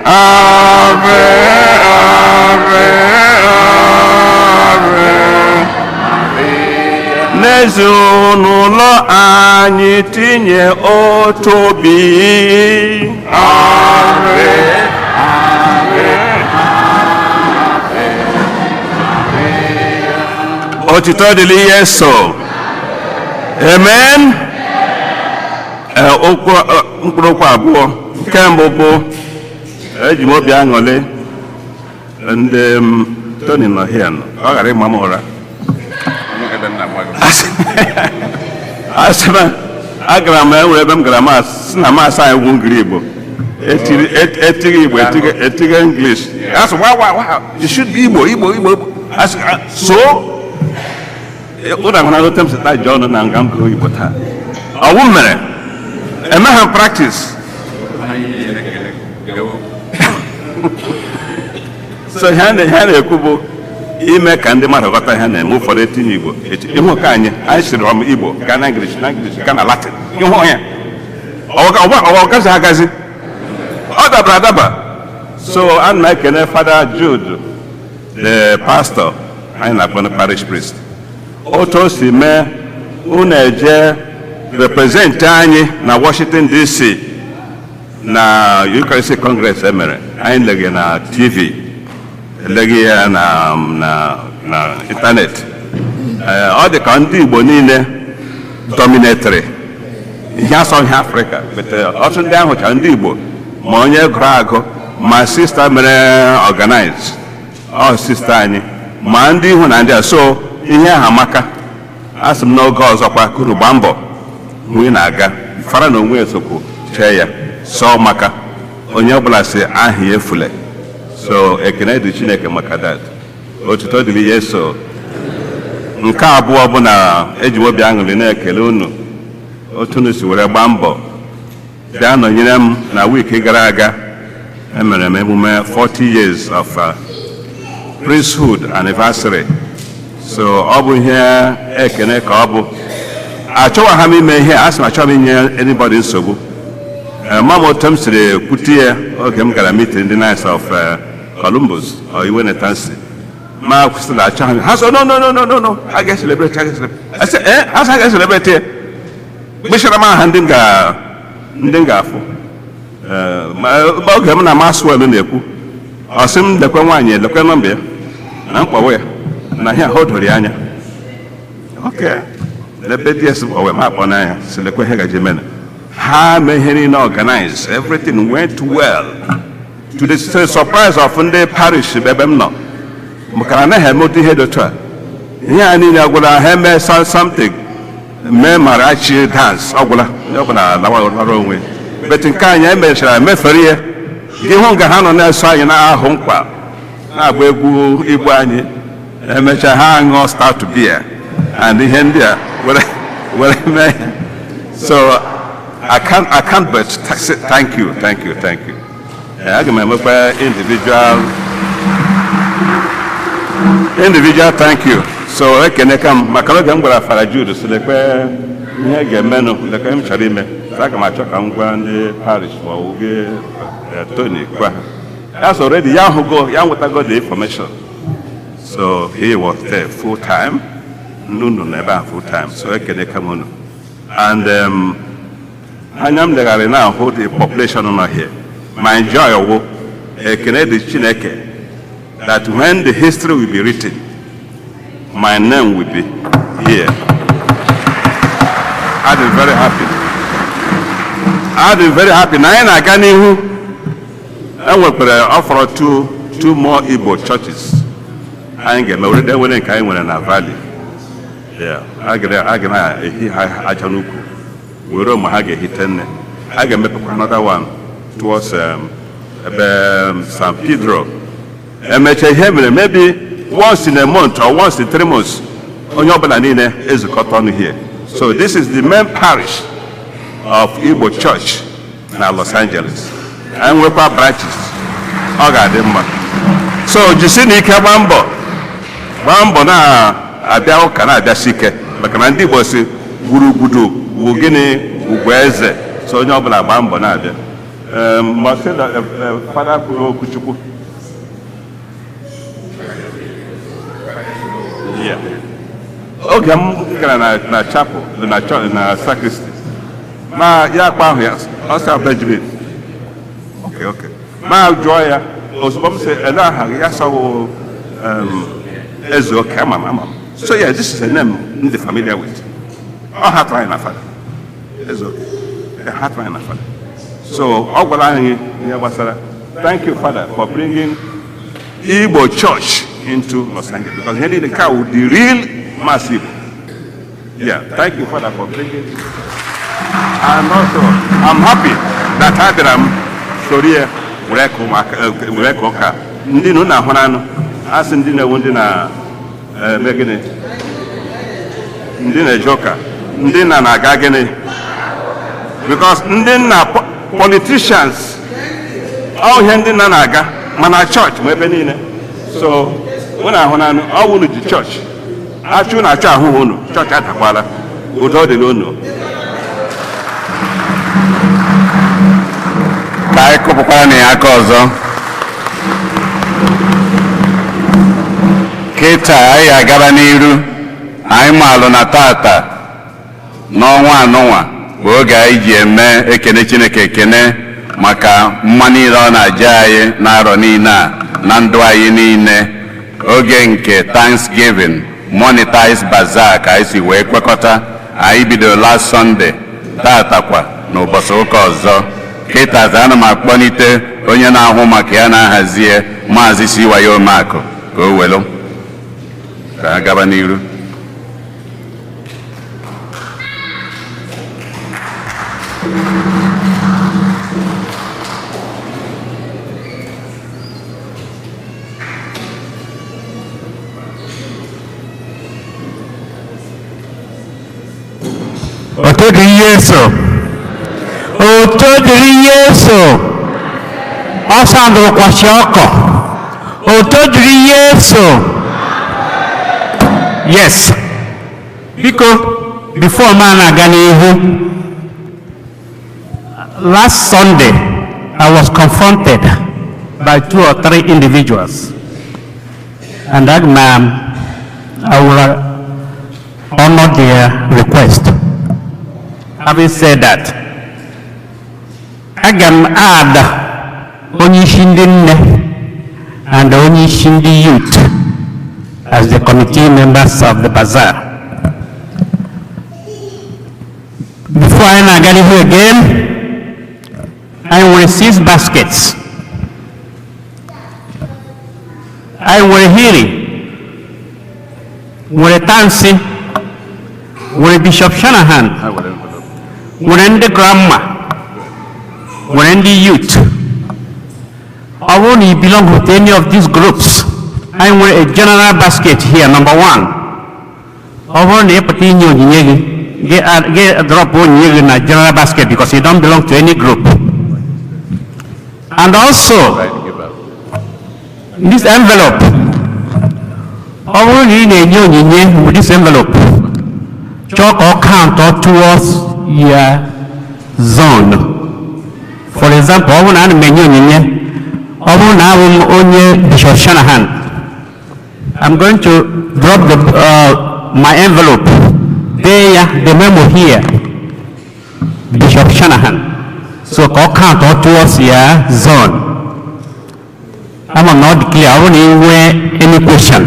Ave, Ave, Ave. N'ezinụlọ anyị tinye otu obi. Ave, Ave, Ave. Otito dịrị Yesu. Amen. Ee, okwu mkpụrụ okwu abụọ. Nke mbụ bụ, eji m obi aṅụrị ndị m Tony nọ here nọ, ọ ghara ịma m ụra. Asị m agara m enwere ebe m gara mass, si na mass anyị gwụ ngiri Igbo, etighị Igbo, etighị English. Asị, Why? You should be Igbo, Igbo, Igbo, Igbo." Asị, "Ah, so ụlọ ahụ na otu m si taa ji ọnụ na nga m gụrụ Igbo taa." Ọwụ m mere emegha m practice. So ihe a na-ekwu bụ ime ka ndị mmadụ ghọta ihe na-eme. Ụfọdụ etinye Igbo ịhụ ka anyị sịrị ọm Igbo gaa na English, na English gaa na Latin. Ịhụ ya ọ gazi agazi, ọ dabara adaba. So ana m ekene Fada Jude, the pastor anyị na-akpọ na parish priest, otu o si mee unu eje represent anyị na Washington DC na Eucharistic Congress emere. Anyị leghe na TV, eleghị ya na internet. Ọ dị ka ndị Igbo niile dominatịrị ihe asọ ihe Afrịka, but ọtụtụ ndị ahụ chara ndị Igbo, ma onye gụrụ agụ, ma sister mere organize, ọ sister anyị, ma ndị ihu na ndị a. So ihe ahụ amaka. Asị m n'oge ọzọkwa kuru gbaa mbọ hụ ị na-aga fara na onwe esokwu chee ya sọ maka onye ọbụla si aha ya efule. So ekene dị Chineke maka that. Otuto dịrị Yesu. Nke abụọ bụ na eji m obi aṅụrị na-ekele unu otu unu si were gbaa mbọ bịa nọnyere m na wiiki gara aga emere m emume 40 years of priesthood anniversary. So ọ bụ ihe ekene ka ọ bụ. Achọwa ha m ime ihe a sị m, achọghị m inye anybody nsogbu. Ma m otu m siri kwute ya oge m gara meeting ndị Knights of Columbus or Iwe Netansi, ma kwụsịrị achọghị m. Ha sọ, "No, no, no, no, no, no, a ga-celebrate, a ga-celebrate." I said, "Eh?" Ha sị a ga-celebrate ya. Gbechara m aha ndị m ga-afụ. Ma oge m na Maxwell na-ekwu, ọ sị m lekwe nwaanyị, lekwe nọmba ya na mkpọwa ya na ihe ahụ doro ya anya. Ok, lebe ds owe m akpọ n'anya si lekwe ihe gaji mena ha mee ihe niile, organize, everything went well to the surprise of ndị parish ebe m nọ, maka na anaghị eme otu ihe dị otu a. Ihe a niile agwụla, ha eme something, mee mariachi dance, ọgwụla, onye ọbụla lawa onwe. But nke anyị emechara emefere ya gị hụ nga ha nọ na-eso anyị na-ahụ nkwa, na-agba egwu Igbo anyị. Emechaa ha aṅụọ stout beer and ihe ndị a were mee. So I can't but say thank you, thank you, thank you. Aga m emekwa individual thank you. So ekene ka m maka oge m gwara Fada Jude si lekwe ihe ga-emenụ, lekwe m chọrọ ime. So aga m achọ ka m gwa ndị parish ma ọ bụ gị, Tony, gwa ha. Ya so already ya hụgo ya, nwetago the information. So he was there full time, unu nọ ebe a full time. So ekene ka m unu. And anya m legharị na-ahụ the population nọ here, my joy wụ ekene dị Chineke that when the history will be written, my name will be here. I'm very happy. I'm very happy na anyị na-aga n'ihu. Enwekwara ọ fọrọ two more Igbo churches anyị ga-eme were enwere nke anyị nwere na Valley. Yeah, a ga na-ehi ha aja n'ukwu were ma ha ga-ehite nne. A ga-emepekwa another one towards ebe San Pedro. Emechaa ihe mere maybe once in a month or once in 3 months, onye ọbụla niile ezukọta ọnụ here. So this is the main parish of Igbo Church na Los Angeles. Anyị nwekwa branches, ọ ga-adị mma. So jisi na ike gbaa mbọ, gbaa mbọ na-abịa ụka, na-abịasi ike, maka na ndị Igbo si gburugburu bụ gịnị.
Ugwueze. So onye ọbụla gbaa mbọ na-abịa. Ma sị na fada kwuru okwuchukwu. Yeah. Oge m gara na chapel na church na sacristy, ma ya akpa ahụ ya, ọ sị Benjamin, okay. Ma jụọ ya ozugbo, m sị, ele aha gị? Ya sọwụ eze oke. Ama m, ama m. So yeah, this is a name m dị familiar with. Ọ hatụrụ anyị na fada eze oke, hatụrụ anyị na fada. So ọ gwara anyị ihe gbasara. Thank you, Father, for bringing Igbo Church into Los Angeles, because ihe niile nke a wụ the real mass Igbo. Yeah, thank you, Father, for bringing. And also, I'm happy that abịara m soro ya were ka ụmụaka, were ka ụka ndị na unu ahụ anụ asị, ndị na-ewu, ndị na-eme gịnị, ndị na-eje ụka, ndị nna na-aga gịnị, because ndị nna politicians, ọ ihe ndị nna na-aga mana chọọchị ma ebe niile. So unu ahụ na ọ unu ji chọọchị achụ na achọ ahụhụ unu, chọọchị adakwala. Udo dịrị unu.
Ka anyị kụpụkwara na ya aka ọzọ. Kịta anyị agaba n'iru. Anyị maalụ na tata n'ọnwa anụnwa bụ oge anyị ji eme ekene Chineke, ekene maka mma niile ọ na-aja anyị n'arọ niile a na ndụ anyị niile. Oge nke Thanksgiving Monetize Bazaar ka anyị si wee kwekọta. Anyị bidoro last Sunday, tata kwa na ụbọchị ụka ọzọ. Kịta ana m akpọlite onye na-ahụ maka ya na-ahazie, Maazị Siwayo Omeakụ, ka o welu ka ha gaba n'iru.
Oto dịrị Yesu! Oto dịrị Yesu! Ọsọ ndụrụkwasị ọkọ. Oto dịrị Yesu! Yes. Biko, before m na-aga n'ihu, last Sunday I was confronted by two or three individuals, and that man, I will honor their request. Having said that, aga m add onye isi ndị nne and onye isi ndị youth as the committee members of the bazaar. Before anyị na-aga n'ihu again, anyị nwere six baskets. Anyị nwere Hiri, nwere Tansi, nwere Bishop Shanahan, nwere ndị grandma, nwere ndị youth. Ọ bụrụ na you belong to any of these groups, anyị nwere a general basket here, number one. Ọ bụrụ na ị pụta inye onyinye gị, gị drop onyinye gị na general basket because you don't belong to any group. And also, this envelope, ọ bụrụ na ị na-enye onyinye with this envelope, chọọ ka ọ count towards your zone. For example, ọ bụrụ na ana m enye onyinye, ọ bụrụ na abụ m onye Bishop Shanahan, I'm going to drop my envelope dee ya, the memo here, Bishop Shanahan, so ka ọ count towards your zone. Ama m na ọ dị clear. Ọ bụrụ na ị nwee any question,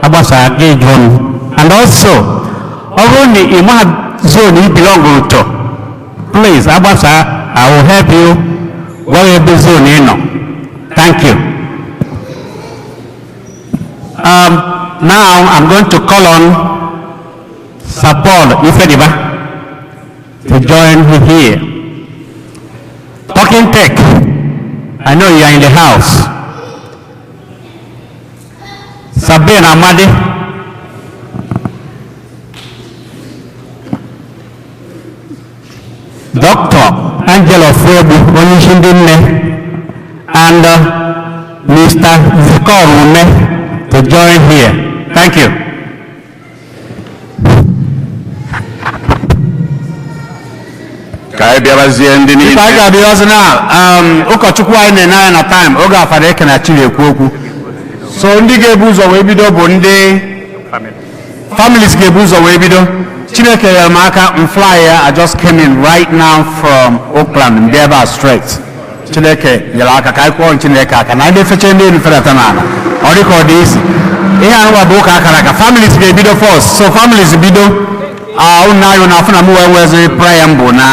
agbasa gị jụọ m. And also, ọ bụrụ na ị ma zone you belong to, please agbasa, I will help you gwa gị ebe zone ị nọ. Thank you. Now I'm going to call on Sir Paul Ifediba to join me here. Talking Tech, I know you are in the house. Sabine Amadi. Dr. Angelo Fuebu, onye isi ndị nne, and Mr. Zikor Ume to join here. Thank you.
Ka anyị bịabazie ndị niile.
Ife anyị ga-abịa ọzọ na ụkọchukwu anyị na-ene anya na time oge afara eke na chi na-ekwu okwu, so ndị ga-ebu ụzọ wee bido bụ ndị families ga-ebu ụzọ wee bido. Chineke nyere m aka m fly ya. I just came in right now from Oakland, m bịa ebe a straight. Chineke nyere aka ka anyị kwụọ Chineke aka na ndị feche ndị elu fedata n'ala, ọ dị ka ọ dị isi ihe anụwa bụ ụka akara aka. Families ga-ebido first, so families bido. Unu ayụ na afụ na m wee nwezi prayer mbụ na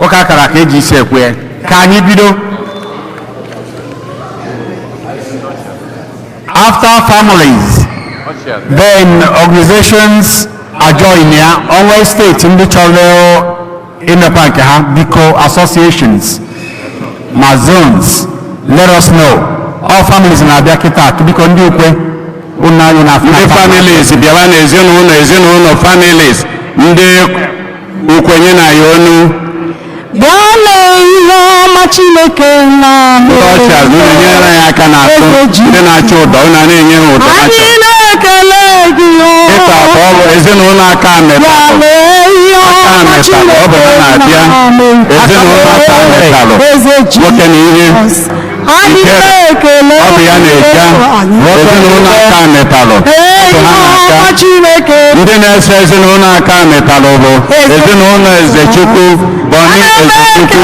ụka akara aka eji isi ekwe ya. Ka anyị bido. After families, then organizations ajoin ya. Onwe steeti ndị chọrọ imepe nke ha, biko, associations ma zones, let us know. All families na-abịa kịta. Biko, ndị ukwe, unu anyị na
Ndị families bịawa n'ezinụlọ, ezinụlọ families, ndị ukwenye na ya onu.
Bịa lee ihe ọma Chineke na
Ndị ushers, unu enyere anyị aka na-atụ ndị na-achọ ụdọ, unu na-enye ha ụdọ ha
Anyị
chọrọ.
na-ekele gị o.
Ịta bụ ọ bụ ezinụlọ aka
Bịa
metalụ
lee ihe
aka
ọma
metalụ, ọ bụ ha
Chineke
na-abịa
na
ezinụlọ aka metalụ.
Eze
Nwoke na ihe
Jizọs. Anyị
Ikere.
na-ekele
Ọ bụ ya na-eja ezinụlọ aka metalụ, ọ
Ee,
bụ
ihe
ha
ọma
na-aga.
Chineke.
Ndị na-eso ezinụlọ aka metalụ bụ ezinụlọ Ezechukwu, Bọni Ezechukwu,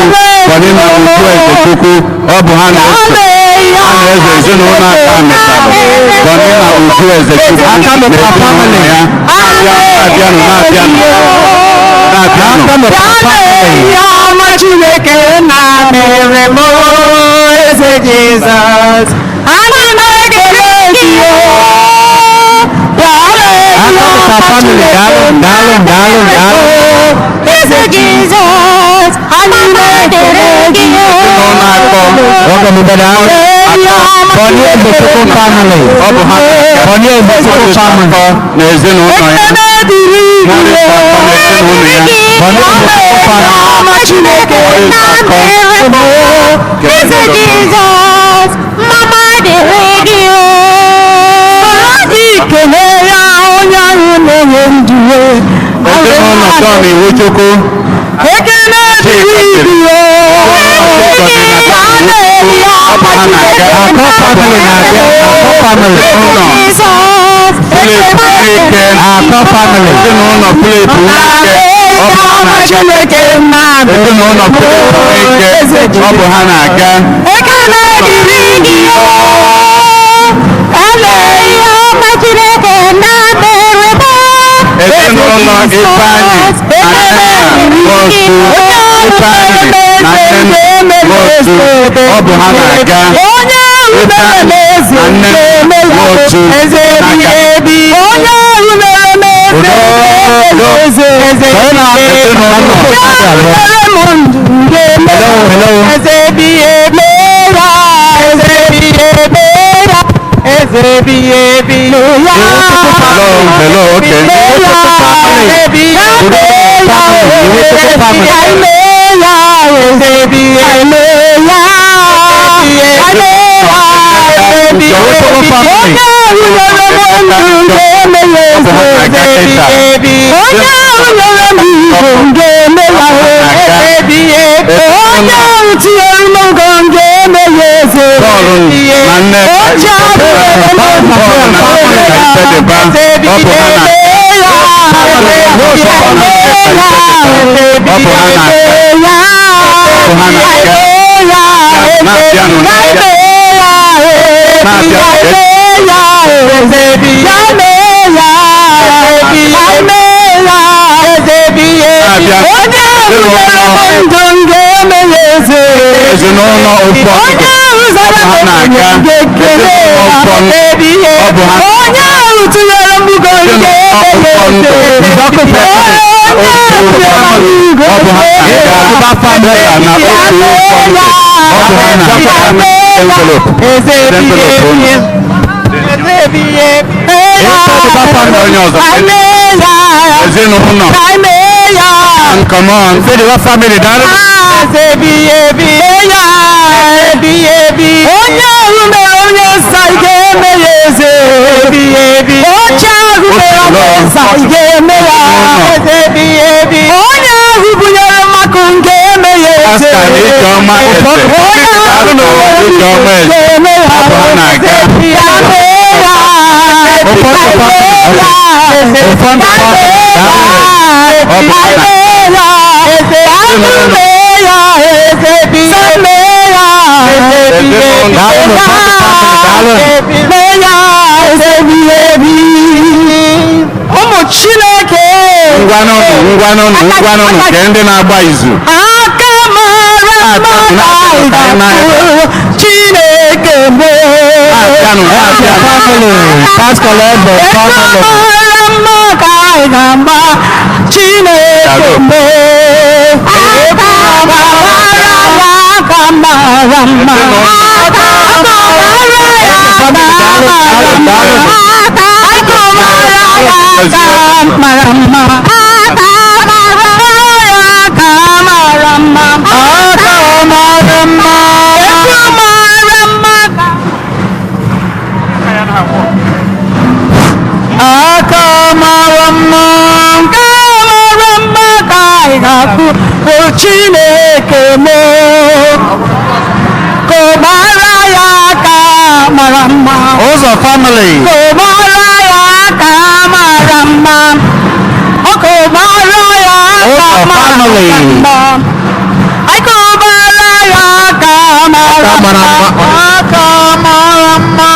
Bọni na Uju Ezechukwu. Ọ bụ ha na-eso, ha na-ezo ezinụlọ aka metalụ, Bọni na Uju Ezechukwu na ezinụlọ ya. Na-abịanụ, na-abịanụ, na-abịanụ.
Bịa lee ihe ọma Chineke na mere m, eze Jizọs. Anyị na-ekele gị o. Bịa lee ihe ọma Chineke na mere m, eze Jizọs. Anyị na-ekele gị o.
Ezinụlọ akọ.
Oge m bịara ahụ. Bọni Ezechukwu family.
Ọ bụ ha na-aga.
Bọni Ezechukwu family.
Akọ na ezinụlọ ya.
Ekele dịrị gị
Morris
o.
Akọ na ezinụlọ ya.
Bọni Ezechukwu family.
Ọma Chineke
Morris Akọ.
Eze Jizọs, mama dịrị gị o.
Anyị kelee ya, onye ahụ na-enye ndụ.
Ezinụlọ John Iwuchukwu.
Ekele dịrị gị o.
Ọ bụ ha na-aga.
Akọ family na-abịa. Akọ family.
Ụlọ.
Jizọs,
Philip Nwike.
Akọ family.
Ezinụlọ Philip Nwike. Ọ bụ ha na-aga.
Chineke mmadụ.
Ezinụlọ Philip Nwike. Ọ bụ ha na-aga.
Ekele dịrị gị o.
ele ihe ọma Chineke na-mere m.
Ezinụlọ Ifeanyị na Nna Nwosu. Ifeanyị na Nne Nwosu. Ọ bụ ha na-aga.
Onye ahụ mere m eze
Na nne
ga-eme ya
Nwosu
eze ebighị
na-aga.
ebi. Onye ahụ mere m eze ga-eme ya eze ebighị ebi. Onye ahụ mere m ndụ ga-eme ya eze ebighị ebi. Ya eze ebighị ebi. Ya eze ebighị ebi. Ya
Hello, hello, okay.
ya ebighị ebi. Ya eme ya eze ebighị ebi. Ya eme ya eze ebighị ebi. Onye ahụ nyere m ndụ ga-eme ya eze ebighị ebi. Onye ahụ nyere m ndụ ga-eme ya eze ebighị ebi. Onye ahụ tinyere m ngo ga-eme ya eze
Pọl
ebighị
na
ebi.
nne
Oche ahụ nyere m
Pọl
ndụ
na nne
ga-eme ya
Ifedeba.
eze
Ọ bụ
ebighị
ha na
ebi.
Ọ bụ ha na-aga. Ọ bụ ha na-aga. Na-abịanụ, na-abịanụ. Ezinụlọ ụfọdụ.
Onye ahụ zara
Ọ bụ ha na-aga.
ga-ekele
Ezinụlọ ụfọdụ.
ya.
Ọ bụ ha
Onye ahụ tinyere mbugo nke
Ezinụlọ ụfọdụ. Ọ bụ ha na-aga. Bella na otu ụfọdụ. Ọ bụ ha na-aga. Envelope. Envelope unu. Onye ọzọ. Ezinụlọ. And come on.
Fediwa family daalụ.
Onye ahụ mere onye nsọ, ị ga-eme ya eze ebighị ebi. Oche ahụ mere onye nsọ, ị ga-eme ya eze ebighị ebi. Onye ahụ bunyere maka
Pascal Ijeọma Eze. Pascal Ijeọma Eze. Ọ bụ ha na-aga. Ụfọdụ ọ bụ ha na
Ụmụ Chineke.
Ngwanụnụ, ngwanụnụ, ngwanụnụ, nke ndị na-agba izu.
Aka mara mma ka anyị ga-afụ Chineke mbụ.
Na-abịanụ, na-abịanụ.
Pascal Ebe,
Aka
family.
mara mma ka anyị ga-agba Chineke mbụ. Aka mara ya, aka mara mma. Aka mara ya, aka mara mma. Aka mara ya, aka mara mma. Aka mara ya, aka mara mma. Aka mara mma. Aka mara mma. Aka mara mma. Aka mara mma ka anyị ga-afụ bụ Chineke mụ. Kụbara ya aka mara mma.
Ụzọ family.
Kụbara ya aka mara mma. Ọ kụbara ya aka
Ụzọ
mara
family.
mma. Anyị kụbara ya aka mara
Aka mara
mma.
mma.
Aka mara mma.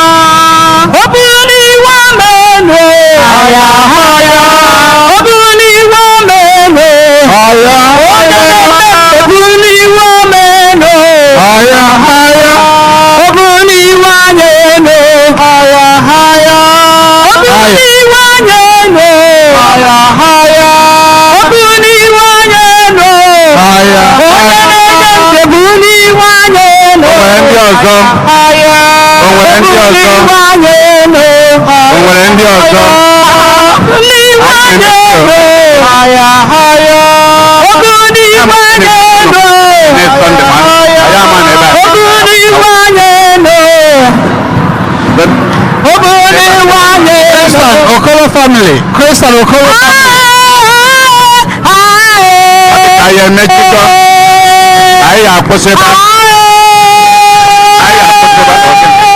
Ọ bụrụ na iwe menu. Aya aya. Ọ bụrụ na iwe menu.
Aya
Onye na-eme ọ bụrụ na iwe menu.
aya aya.
Ọ bụrụ na iwe anya enu.
Aya aya.
Ọ bụrụ na iwe anya enu.
Aya aya.
Ọ bụrụ na iwe anya enu.
Aya
Onye na-ege ntị bụrụ na iwe anya enu.
O nwere ndị ọzọ.
Aya.
O nwere ndị
Ọ bụrụ na
ọzọ.
iwe anya enu.
O nwere ndị ọzọ.
Ọ bụrụ na iwe anya enu.
Aya aya.
Ọ bụrụ na iwe anya enu.
Next Sunday, man. Anyị ama na ebe a.
Ọ bụrụ na iwe anya enu. Ọ bụrụ na iwe anya enu.
Christian Okolo family. Christian Okolo family.
Anyị emechikọ. Anyị ga-akwụsịba. Anyị ga-akwụsịba.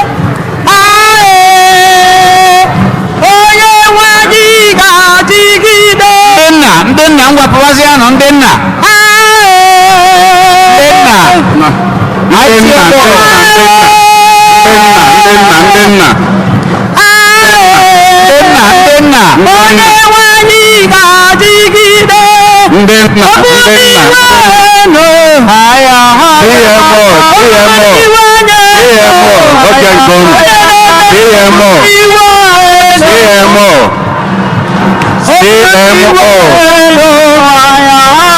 Onye nwe gị ga-adịgide.
Ndị nna, ndị nna ngwapụwazianụ ndị nna. Ndị nna.
Ndị nna, ndị nna, ndị nna, ndị nna, ndị nna,
Ndị nna, ndị nna.
Onye nwe anyị ga-adịgide.
Ndị nna,
Ọ bụrụ
ndị
na
nna.
iwe enu.
Aya aya.
PMO, PMO, PMO, oge nke unu. PMO, PMO, CMO, CMO,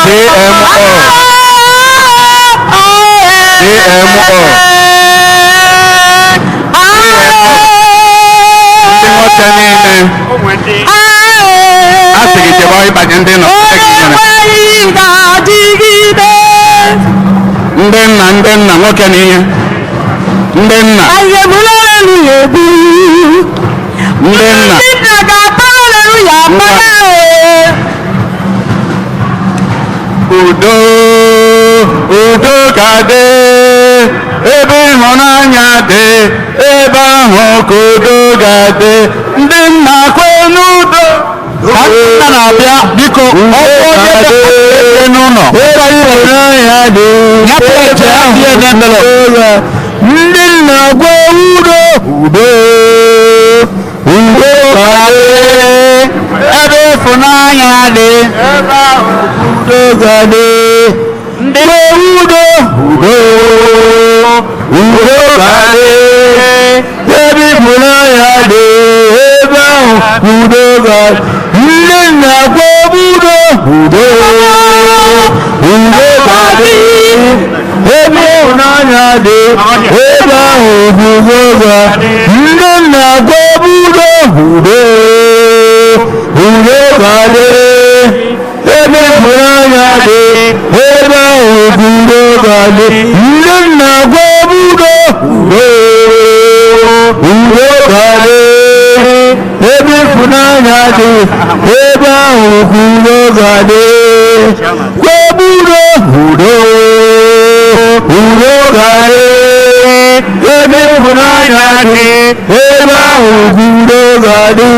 CMO. Ndị nwoke niile, a sị gị chebe ịbanye ndị nọ. Ndị nna, ndị nna, nwoke na ihe. Ndị nna, ndị nna. Udo, udo ka dị, ebe ịhụnanya dị, ebe ahụ ka udo ga-adị. Ndị nna kwe n'udo.
Ka ndị nna na-abịa, biko, ọ bụ onye bịara n'ụlọ.
Ebe ịhụnanya dị,
Ya pledge ahụ ya n'envelope.
Ndị nna kwe udo, udo, udo ka dị,
Ebe ịfụnanya dị.
Ebe ahụ udo ga-adị. Ndị udo, udo, udo ga-adị. Ebe ịhụnanya dị, ebe ahụ udo ga-adị. Ndị nna kwa udo, udo, udo ga-adị. Ebe ịhụnanya dị, ebe ahụ udo ga-adị. Ndị nna kwa udo, udo, udo ga-adị. Ebe ịhụnanya dị, ebe ahụ udo ga-adị. Ndị nna gwa udo, udo, udo ga-adị. Ebe ịhụnanya dị, ebe ahụ udo ga-adị. Gwa udo, udo,
Udo ga-adị ebe ịhụnanya dị, ebe ahụ udo ga-adị.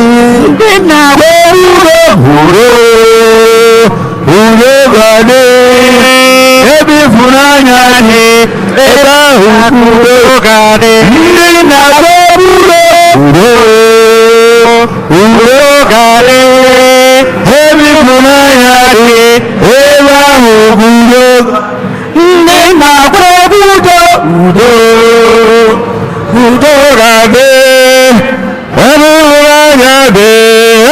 Ndị na-agba udo, udo, udo ga-adị ebe ịhụnanya dị, ebe ahụ udo ga-adị. Ndị na-agba udo, udo, udo ga-adị ebe ịhụnanya dị, ebe ahụ udo. Ndị na-akwa udo, udo, udo ga-adị ebe ịhụnanya dị,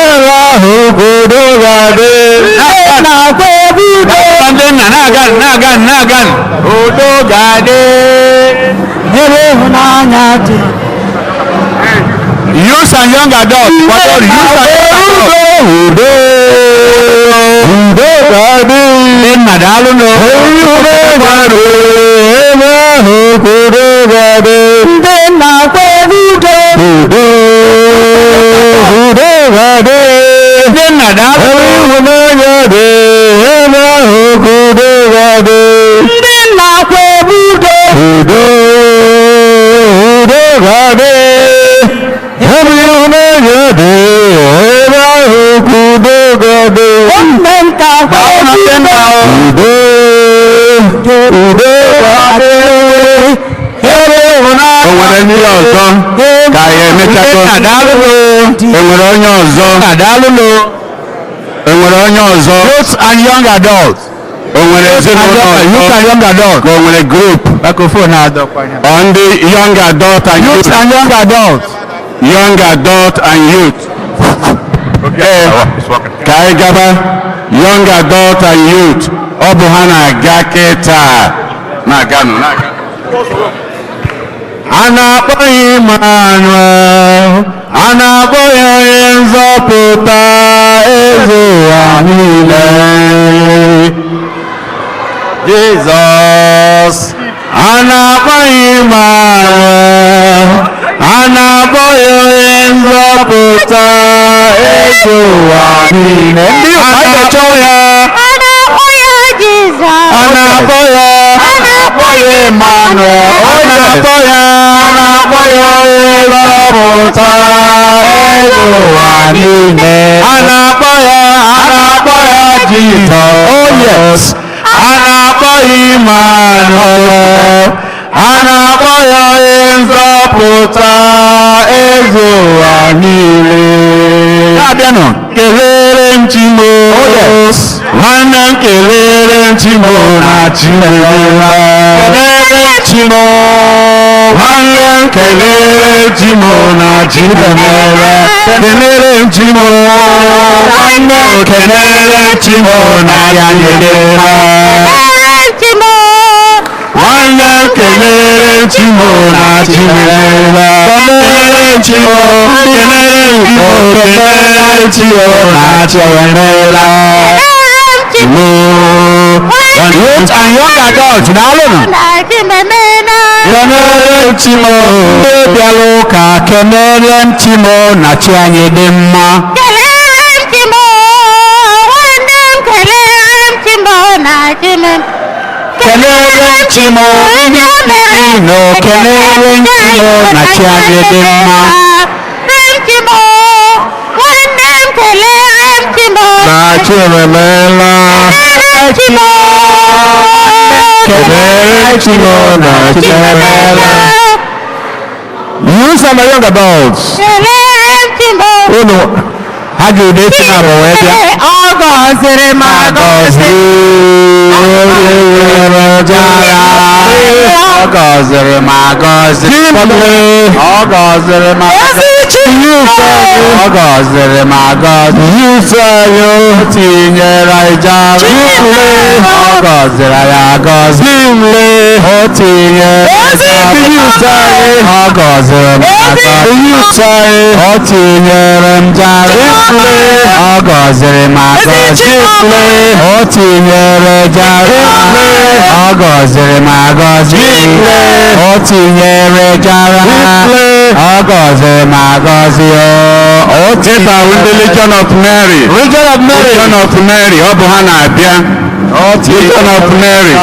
ebe ahụ udo ga-adị. Ndị na-akwa udo,
Ndị nna na-aga, na-aga, na-aga.
Udo ga-adị ebe ịhụnanya dị.
Youth and young adults, kwado youth and young adults.
Udo, udo ga-adị.
Ndị nna, daalụ nụ.
Udo ga-adị ebe ahụ, udo ga-adị. Ndị nna kwere udo, udo, udo ga-adị.
Ndị nna, daalụ.
Ebe ịhụnanya dị, ebe ahụ udo ga-adị. Ndị nna kwere udo, udo, udo ga-adị ebe ịhụnanya dị, ebe ahụ udo ga-adị. Nne nka kwere udo, udo ga-adị ebe ịhụnanya.
O nwere ndị ọzọ ka anyị emechago?
Ndị nna, daalụ nụ.
Enwere onye ọzọ?
Nna, daalụ nụ.
Enwere onye ọzọ?
Youth and young adults.
O nwere ezinụlọ ọzọ?
Youth and young adults.
Ka o nwere group?
Microphone adọkwanye.
Ọ ndị young adult and
Youth
youth.
and young adults.
Young adult and youth. Ee, ka anyị gaba young adult and youth. Ọ bụ ha na-aga kịta, na-aganụ, na-aga.
A na-akpọ ya Emmanuel, a na-akpọ ya onye nzọpụta, eze ụwa niile. Jizọs, a na-akpọ ya Emmanuel, a na-akpọ ya onye nzọpụta, eze ụwa niile. A na-akpọ ya,
A na-akpọ ya Jizọs.
a na-akpọ ya,
A na-akpọ
ya Emmanuel, a na-akpọ ya, a na-akpọ ya onye nzọpụta, eze ụwa niile. A na-akpọ ya, a na-akpọ ya Jizọs.
Oh yes.
A na-akpọ ya Emmanuel, a na-akpọ ya onye nzọpụta, eze ụwa niile.
Na-abịanụ.
Kelere m Chimo.
Oh yes.
Nwanne m, kelere m Chimo na Chimemela. Kelere m Chimo. Nwanne m, kelere m Chimo na Chimemela. Kelere m Chimo. Nwanne m, kelere m Chimo na ya nyerela.
Kelere m Chimo.
Nwanne m, kelere m Chimo na Chimemela. Kelere m Chimo. Kelere m Chimo. Kelere m Chimo na Chimemela.
Kelere m Chimo.
Youth and young adults, daalụ nụ.
Na Chimemena.
Kenere m Chimo. Ndị bịara ụka, kenere m Chimo na chi anyị dị mma.
Kelere m Chimo. Nwanne m, kelere m Chimo na Chimem.
Kenere m Chimo.
Onye mere
Ino, kenere m Chimo na chi anyị dị mma.
Kelere m Chimo. Nwanne m, kelere m Chimo.
Na Chimemela.
Kelere m Chimo.
Kelere m Chimo na Chimemela.
Youth and young adults.
Kelere m Chimo.
Unu ha ji ụda esi na abụ wee bịa.
Ọ gọziri m agọzi.
Ọ gọziri m agọzi. Ọ gọziri m agọzi. Ọ gọziri m agọzi. O tinyere ịjara. Ọ gọziri ya agọzi. O tinyere ịjara. Ọ gọziri m agọzi. O tinyere m jara. Ọ gọziri m agọzi. O tinyere jara. Ọ gọziri m agọzi. O tinyere jara. Ọ gọziri m agọzi. O
Ebe ahụ ndị Legion of Mary.
Legion of Mary.
Legion of Mary, ọ bụ ha na-abịa. Legion of Mary.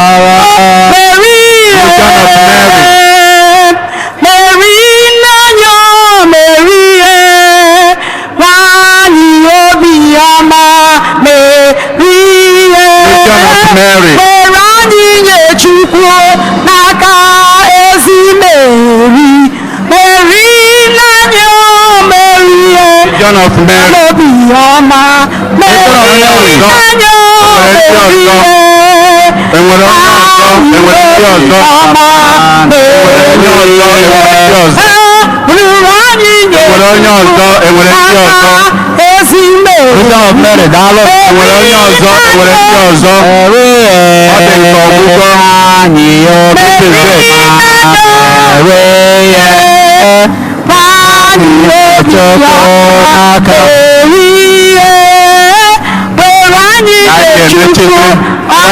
Mary.
Legion of Mary.
Mary n'anya Mary nwanyị obiọma Mary
Legion of Mary.
were anyị nye Chukwu n'aka ezi Mary Mary n'anya Mary
Legion of Mary.
obiọma Mary n'anya
Enwere ndị ọzọ?
Mary
Enwere onye ọzọ? Enwere ndị ọzọ? Enwere onye ọzọ? Enwere ndị ọzọ?
ruru anyị nye
Enwere onye ọzọ? Enwere ndị ọzọ?
ezi Mary
Legion of Mary, daalụ. Enwere onye ọzọ? Enwere ndị ọzọ? Ọ dị nke ọgwụgwọ. This is it.
were anyị nye
Anyị
Chukwu
ga-emechikwa.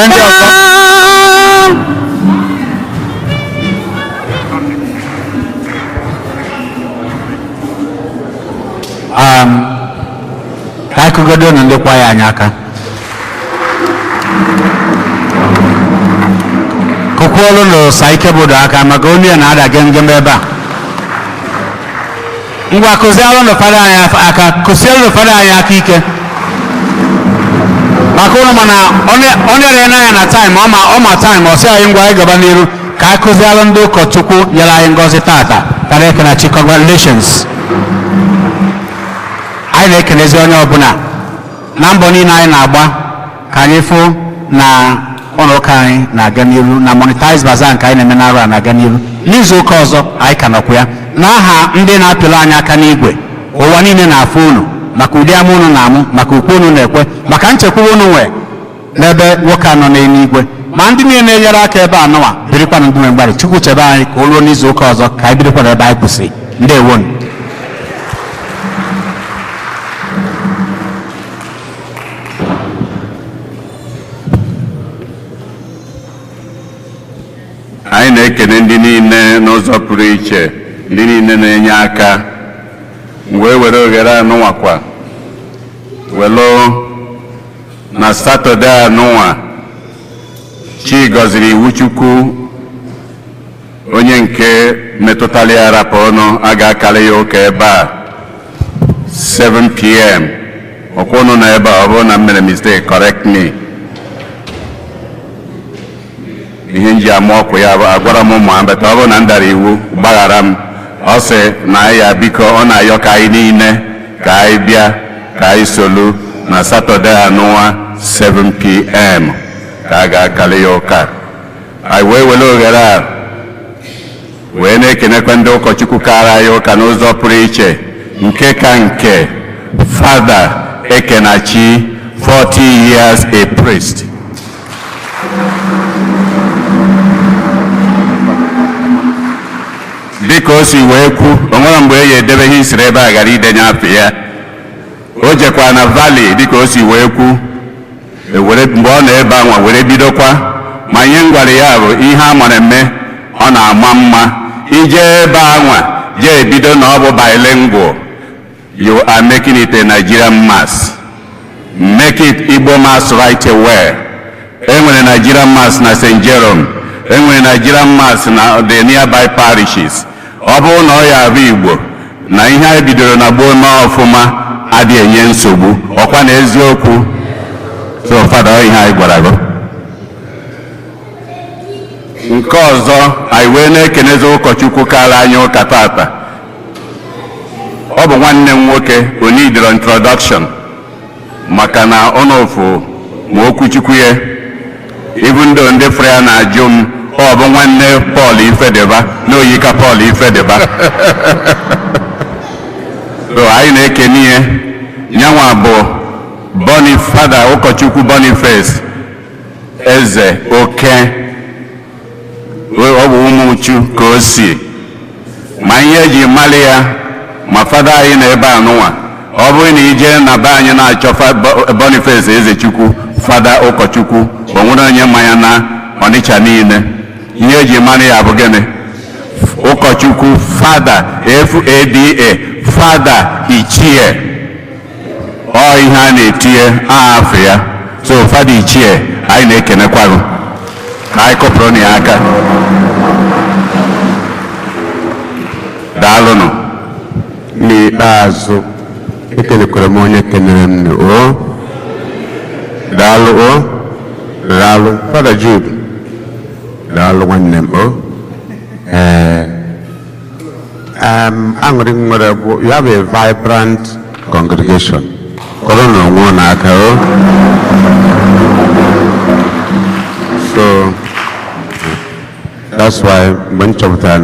Ndị ọzọ?
aka.
Ka anyị kụgodo na ndị kwaya anyị aka kụkwuolu na ụsa ike bodo aka maka onu ya na-ada gemgem ebe a. Ngwa, kụzielụ na fada anyị aka, kụzielụ na fada anyị aka ike maka ụnụ, mana ọ nere n'anya na taịm ọ ma ọ ma taịm ọ sị anyị ngwa, anyị gaba n'iru ka anyị kụzielụ ndị ụkọchukwu nyere anyị ngọzi tata. Fada Ekenachi, congratulations. Anyị na-ekelezi onye ọbụla na mbọ niile anyị na-agba ka anyị fụ na ụlọ ụka anyị na-aga n'iru na monetize bazaar nke anyị na-eme n'arụ a na-aga n'iru. N'izu ụka ọzọ anyị ka nọkwa ya. N'aha ndị na-apịlụ anyị aka n'igwe, ụwa niile na-afụ unu maka ụdị ama unu na-amụ, maka ukwe unu na-ekwe, maka nchekwaba unu nwe n'ebe nwoke a nọ n'eluigwe, ma ndị niile na-enyere aka ebe a nọwa birikwanụ ndị nwe mgbalị. Chukwu chebe anyị ka o ruo n'izu ụka ọzọ ka anyị bidokwa n'ebe anyị kwụsị. Ndewonu.
Anyị na-ekene ndị niile n'ụzọ pụrụ iche, ndị niile na-enye aka. Wee were oghere anụnwakwa welu na Satọde anụnwa chi gọziri iwu Chukwu onye nke metụtara ya rapụ ọnụ a ga-akarị ya ụka ebe a 7 p.m. Ọkwa ụnụ nọ ebe a? Ọ bụrụ na m mere mistake, correct me. Ihe m ji ama ọkụ ya bụ agwara m ụmụ ambata, ọ bụrụ na m dara iwu, gbaghara m. Ọ sị na ya biko, ọ na-ayọ ka anyị niile ka anyị bịa ka anyị solu na Satọde anụnwa 7 p.m. ka a ga-akali ya ụka. Anyị wee were oghere a wee na-ekenekwa ndị ụkọchukwu kara anyị ụka n'ụzọ pụrụ iche, nke ka nke Fada Ekenachi, 40 years a priest. Dịka o si wee kwu, o nwere mgbe e ya edebe ihe isiri ebe a ghara idenye afọ ya. O jekwa na valley, dịka o si wee kwu, ewere mgbe ọ nọ ebe anwa were bidokwa. Ma ihe m gwara ya bụ ihe a mara eme, ọ na-ama mma ije ebe anwa jee ebido na ọ bụ bilingual. You are making it a Nigerian mass, make it Igbo mass right away. Enwere Nigerian mass na St. Jerome, enwere Nigerian mass na the nearby parishes. Ọ bụrụ na ọ ya abụ Igbo na ihe anyị bidoro na gboo mee ọfụma, adịghị enye nsogbu. Ọkwa na eziokwu? So fada, ọ ihe anyị gwara gị. Nke ọzọ, anyị wee na-ekenezi ụkọchukwu kara anyị ụka tata. Ọ bụ nwanne m nwoke, onidiro introduction maka na ọnọfụ ma okwuchukwu ya. Ibu ndị ndị fere ya na-ajụ m, ọ bụ nwanne Paul Ifedeba na oyika Paul Ifedeba. So anyị na-ekene ihe nyanwa bụ Boni Fada ụkọchukwu Boniface Eze Oke. Ọ bụ ụmụ uchu ka o si, ma ihe eji mali ya ma fada anyị na ebe a nụnwa. Ọ bụrụ na ije na be anyị na-achọ Boniface Ezechukwu, fada ụkọchukwu, o nwere onye mmanya na Ọnịcha niile. Ihe eji mara ya bụ gịnị? Ụkọchukwu fada, fada, fada ichie. Ọ ihe a na-etinye aha afọ ya. So fada ichie, anyị na-ekenekwa gị. Ka anyị kụpụrụ ya aka. Daalụnụ.
N'ikpeazụ, ekelekwara m onye kenere m nụ o. Daalụ o, daalụ, Fada Jude, daalụ nwanne m o. Ee, aṅụrị m nwere bụ you have a vibrant congregation. Kọrọ na onwe unu aka o. So that's why mgbe m chọpụtara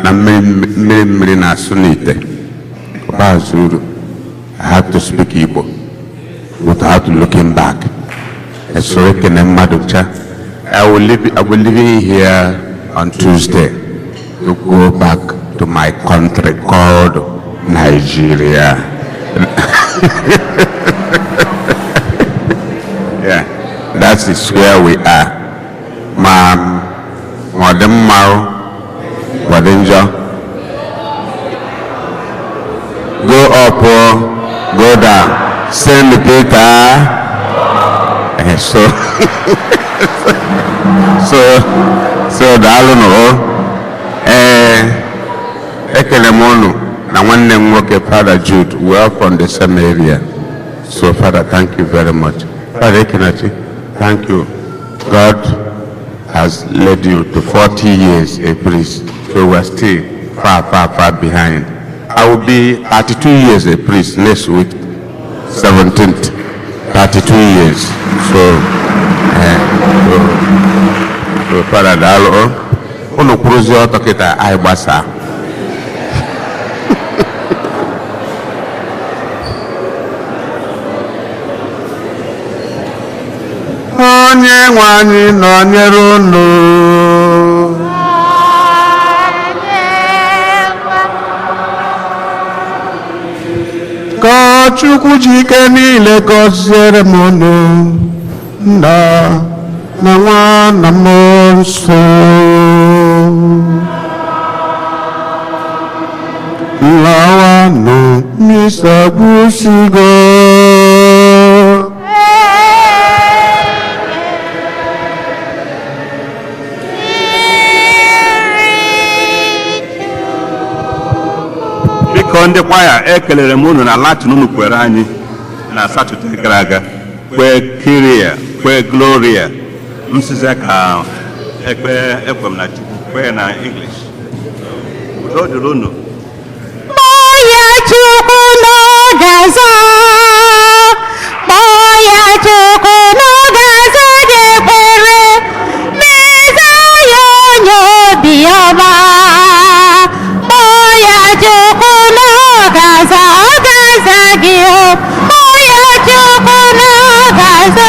na mmiri mmiri mmiri na-asụ n'ite ọbaazụ uru, I have to speak Igbo without looking back. So ekene mmadụ cha. I will leaving here on Tuesday to go back to my country called Nigeria. Yeah, that is where we are. Ma ma ọ dị mma o, ma ọ dị njọ. Go up or go down. Send Peter. So daalụ nụ o. Ee, ekele m unu na nwanne m nwoke, Father Jude. We are from the same area. So Father, thank you very much. Father Ekenachi, thank you. God has led you to 40 years a priest. So we're still far, far, far behind. I will be 32 years a priest next week, 17th. 32 years. So Father, daalụ o. Unu kwuruzie ọtọ kịta, anyị gbasaa. Onye nwe anyị nọnyere unu. Ka Chukwu ji ike niile gọziere m unu, Nna na Nwa na Mmụọ Nsọ. Lawanụ, misa gwụsịgo.
Biko, ndị kwaya, ekelere m unu na Latin unu kwere anyị na Satọde gara aga, kwee Kyrie, kwee Gloria. M sizie ka ekpe ekwe m na Chukwu kwee na English. Udo dịrị unu.
Kpọọ ya Chukwu n'oge ọzọ. Kpọọ ya Chukwu n'oge ọzọ dị ekpere. Meza ya onye obiọma. Kpọọ ya Chukwu n'oge ọzọ, ọ ga-aza gị o. Kpọọ ya Chukwu n'oge ọzọ.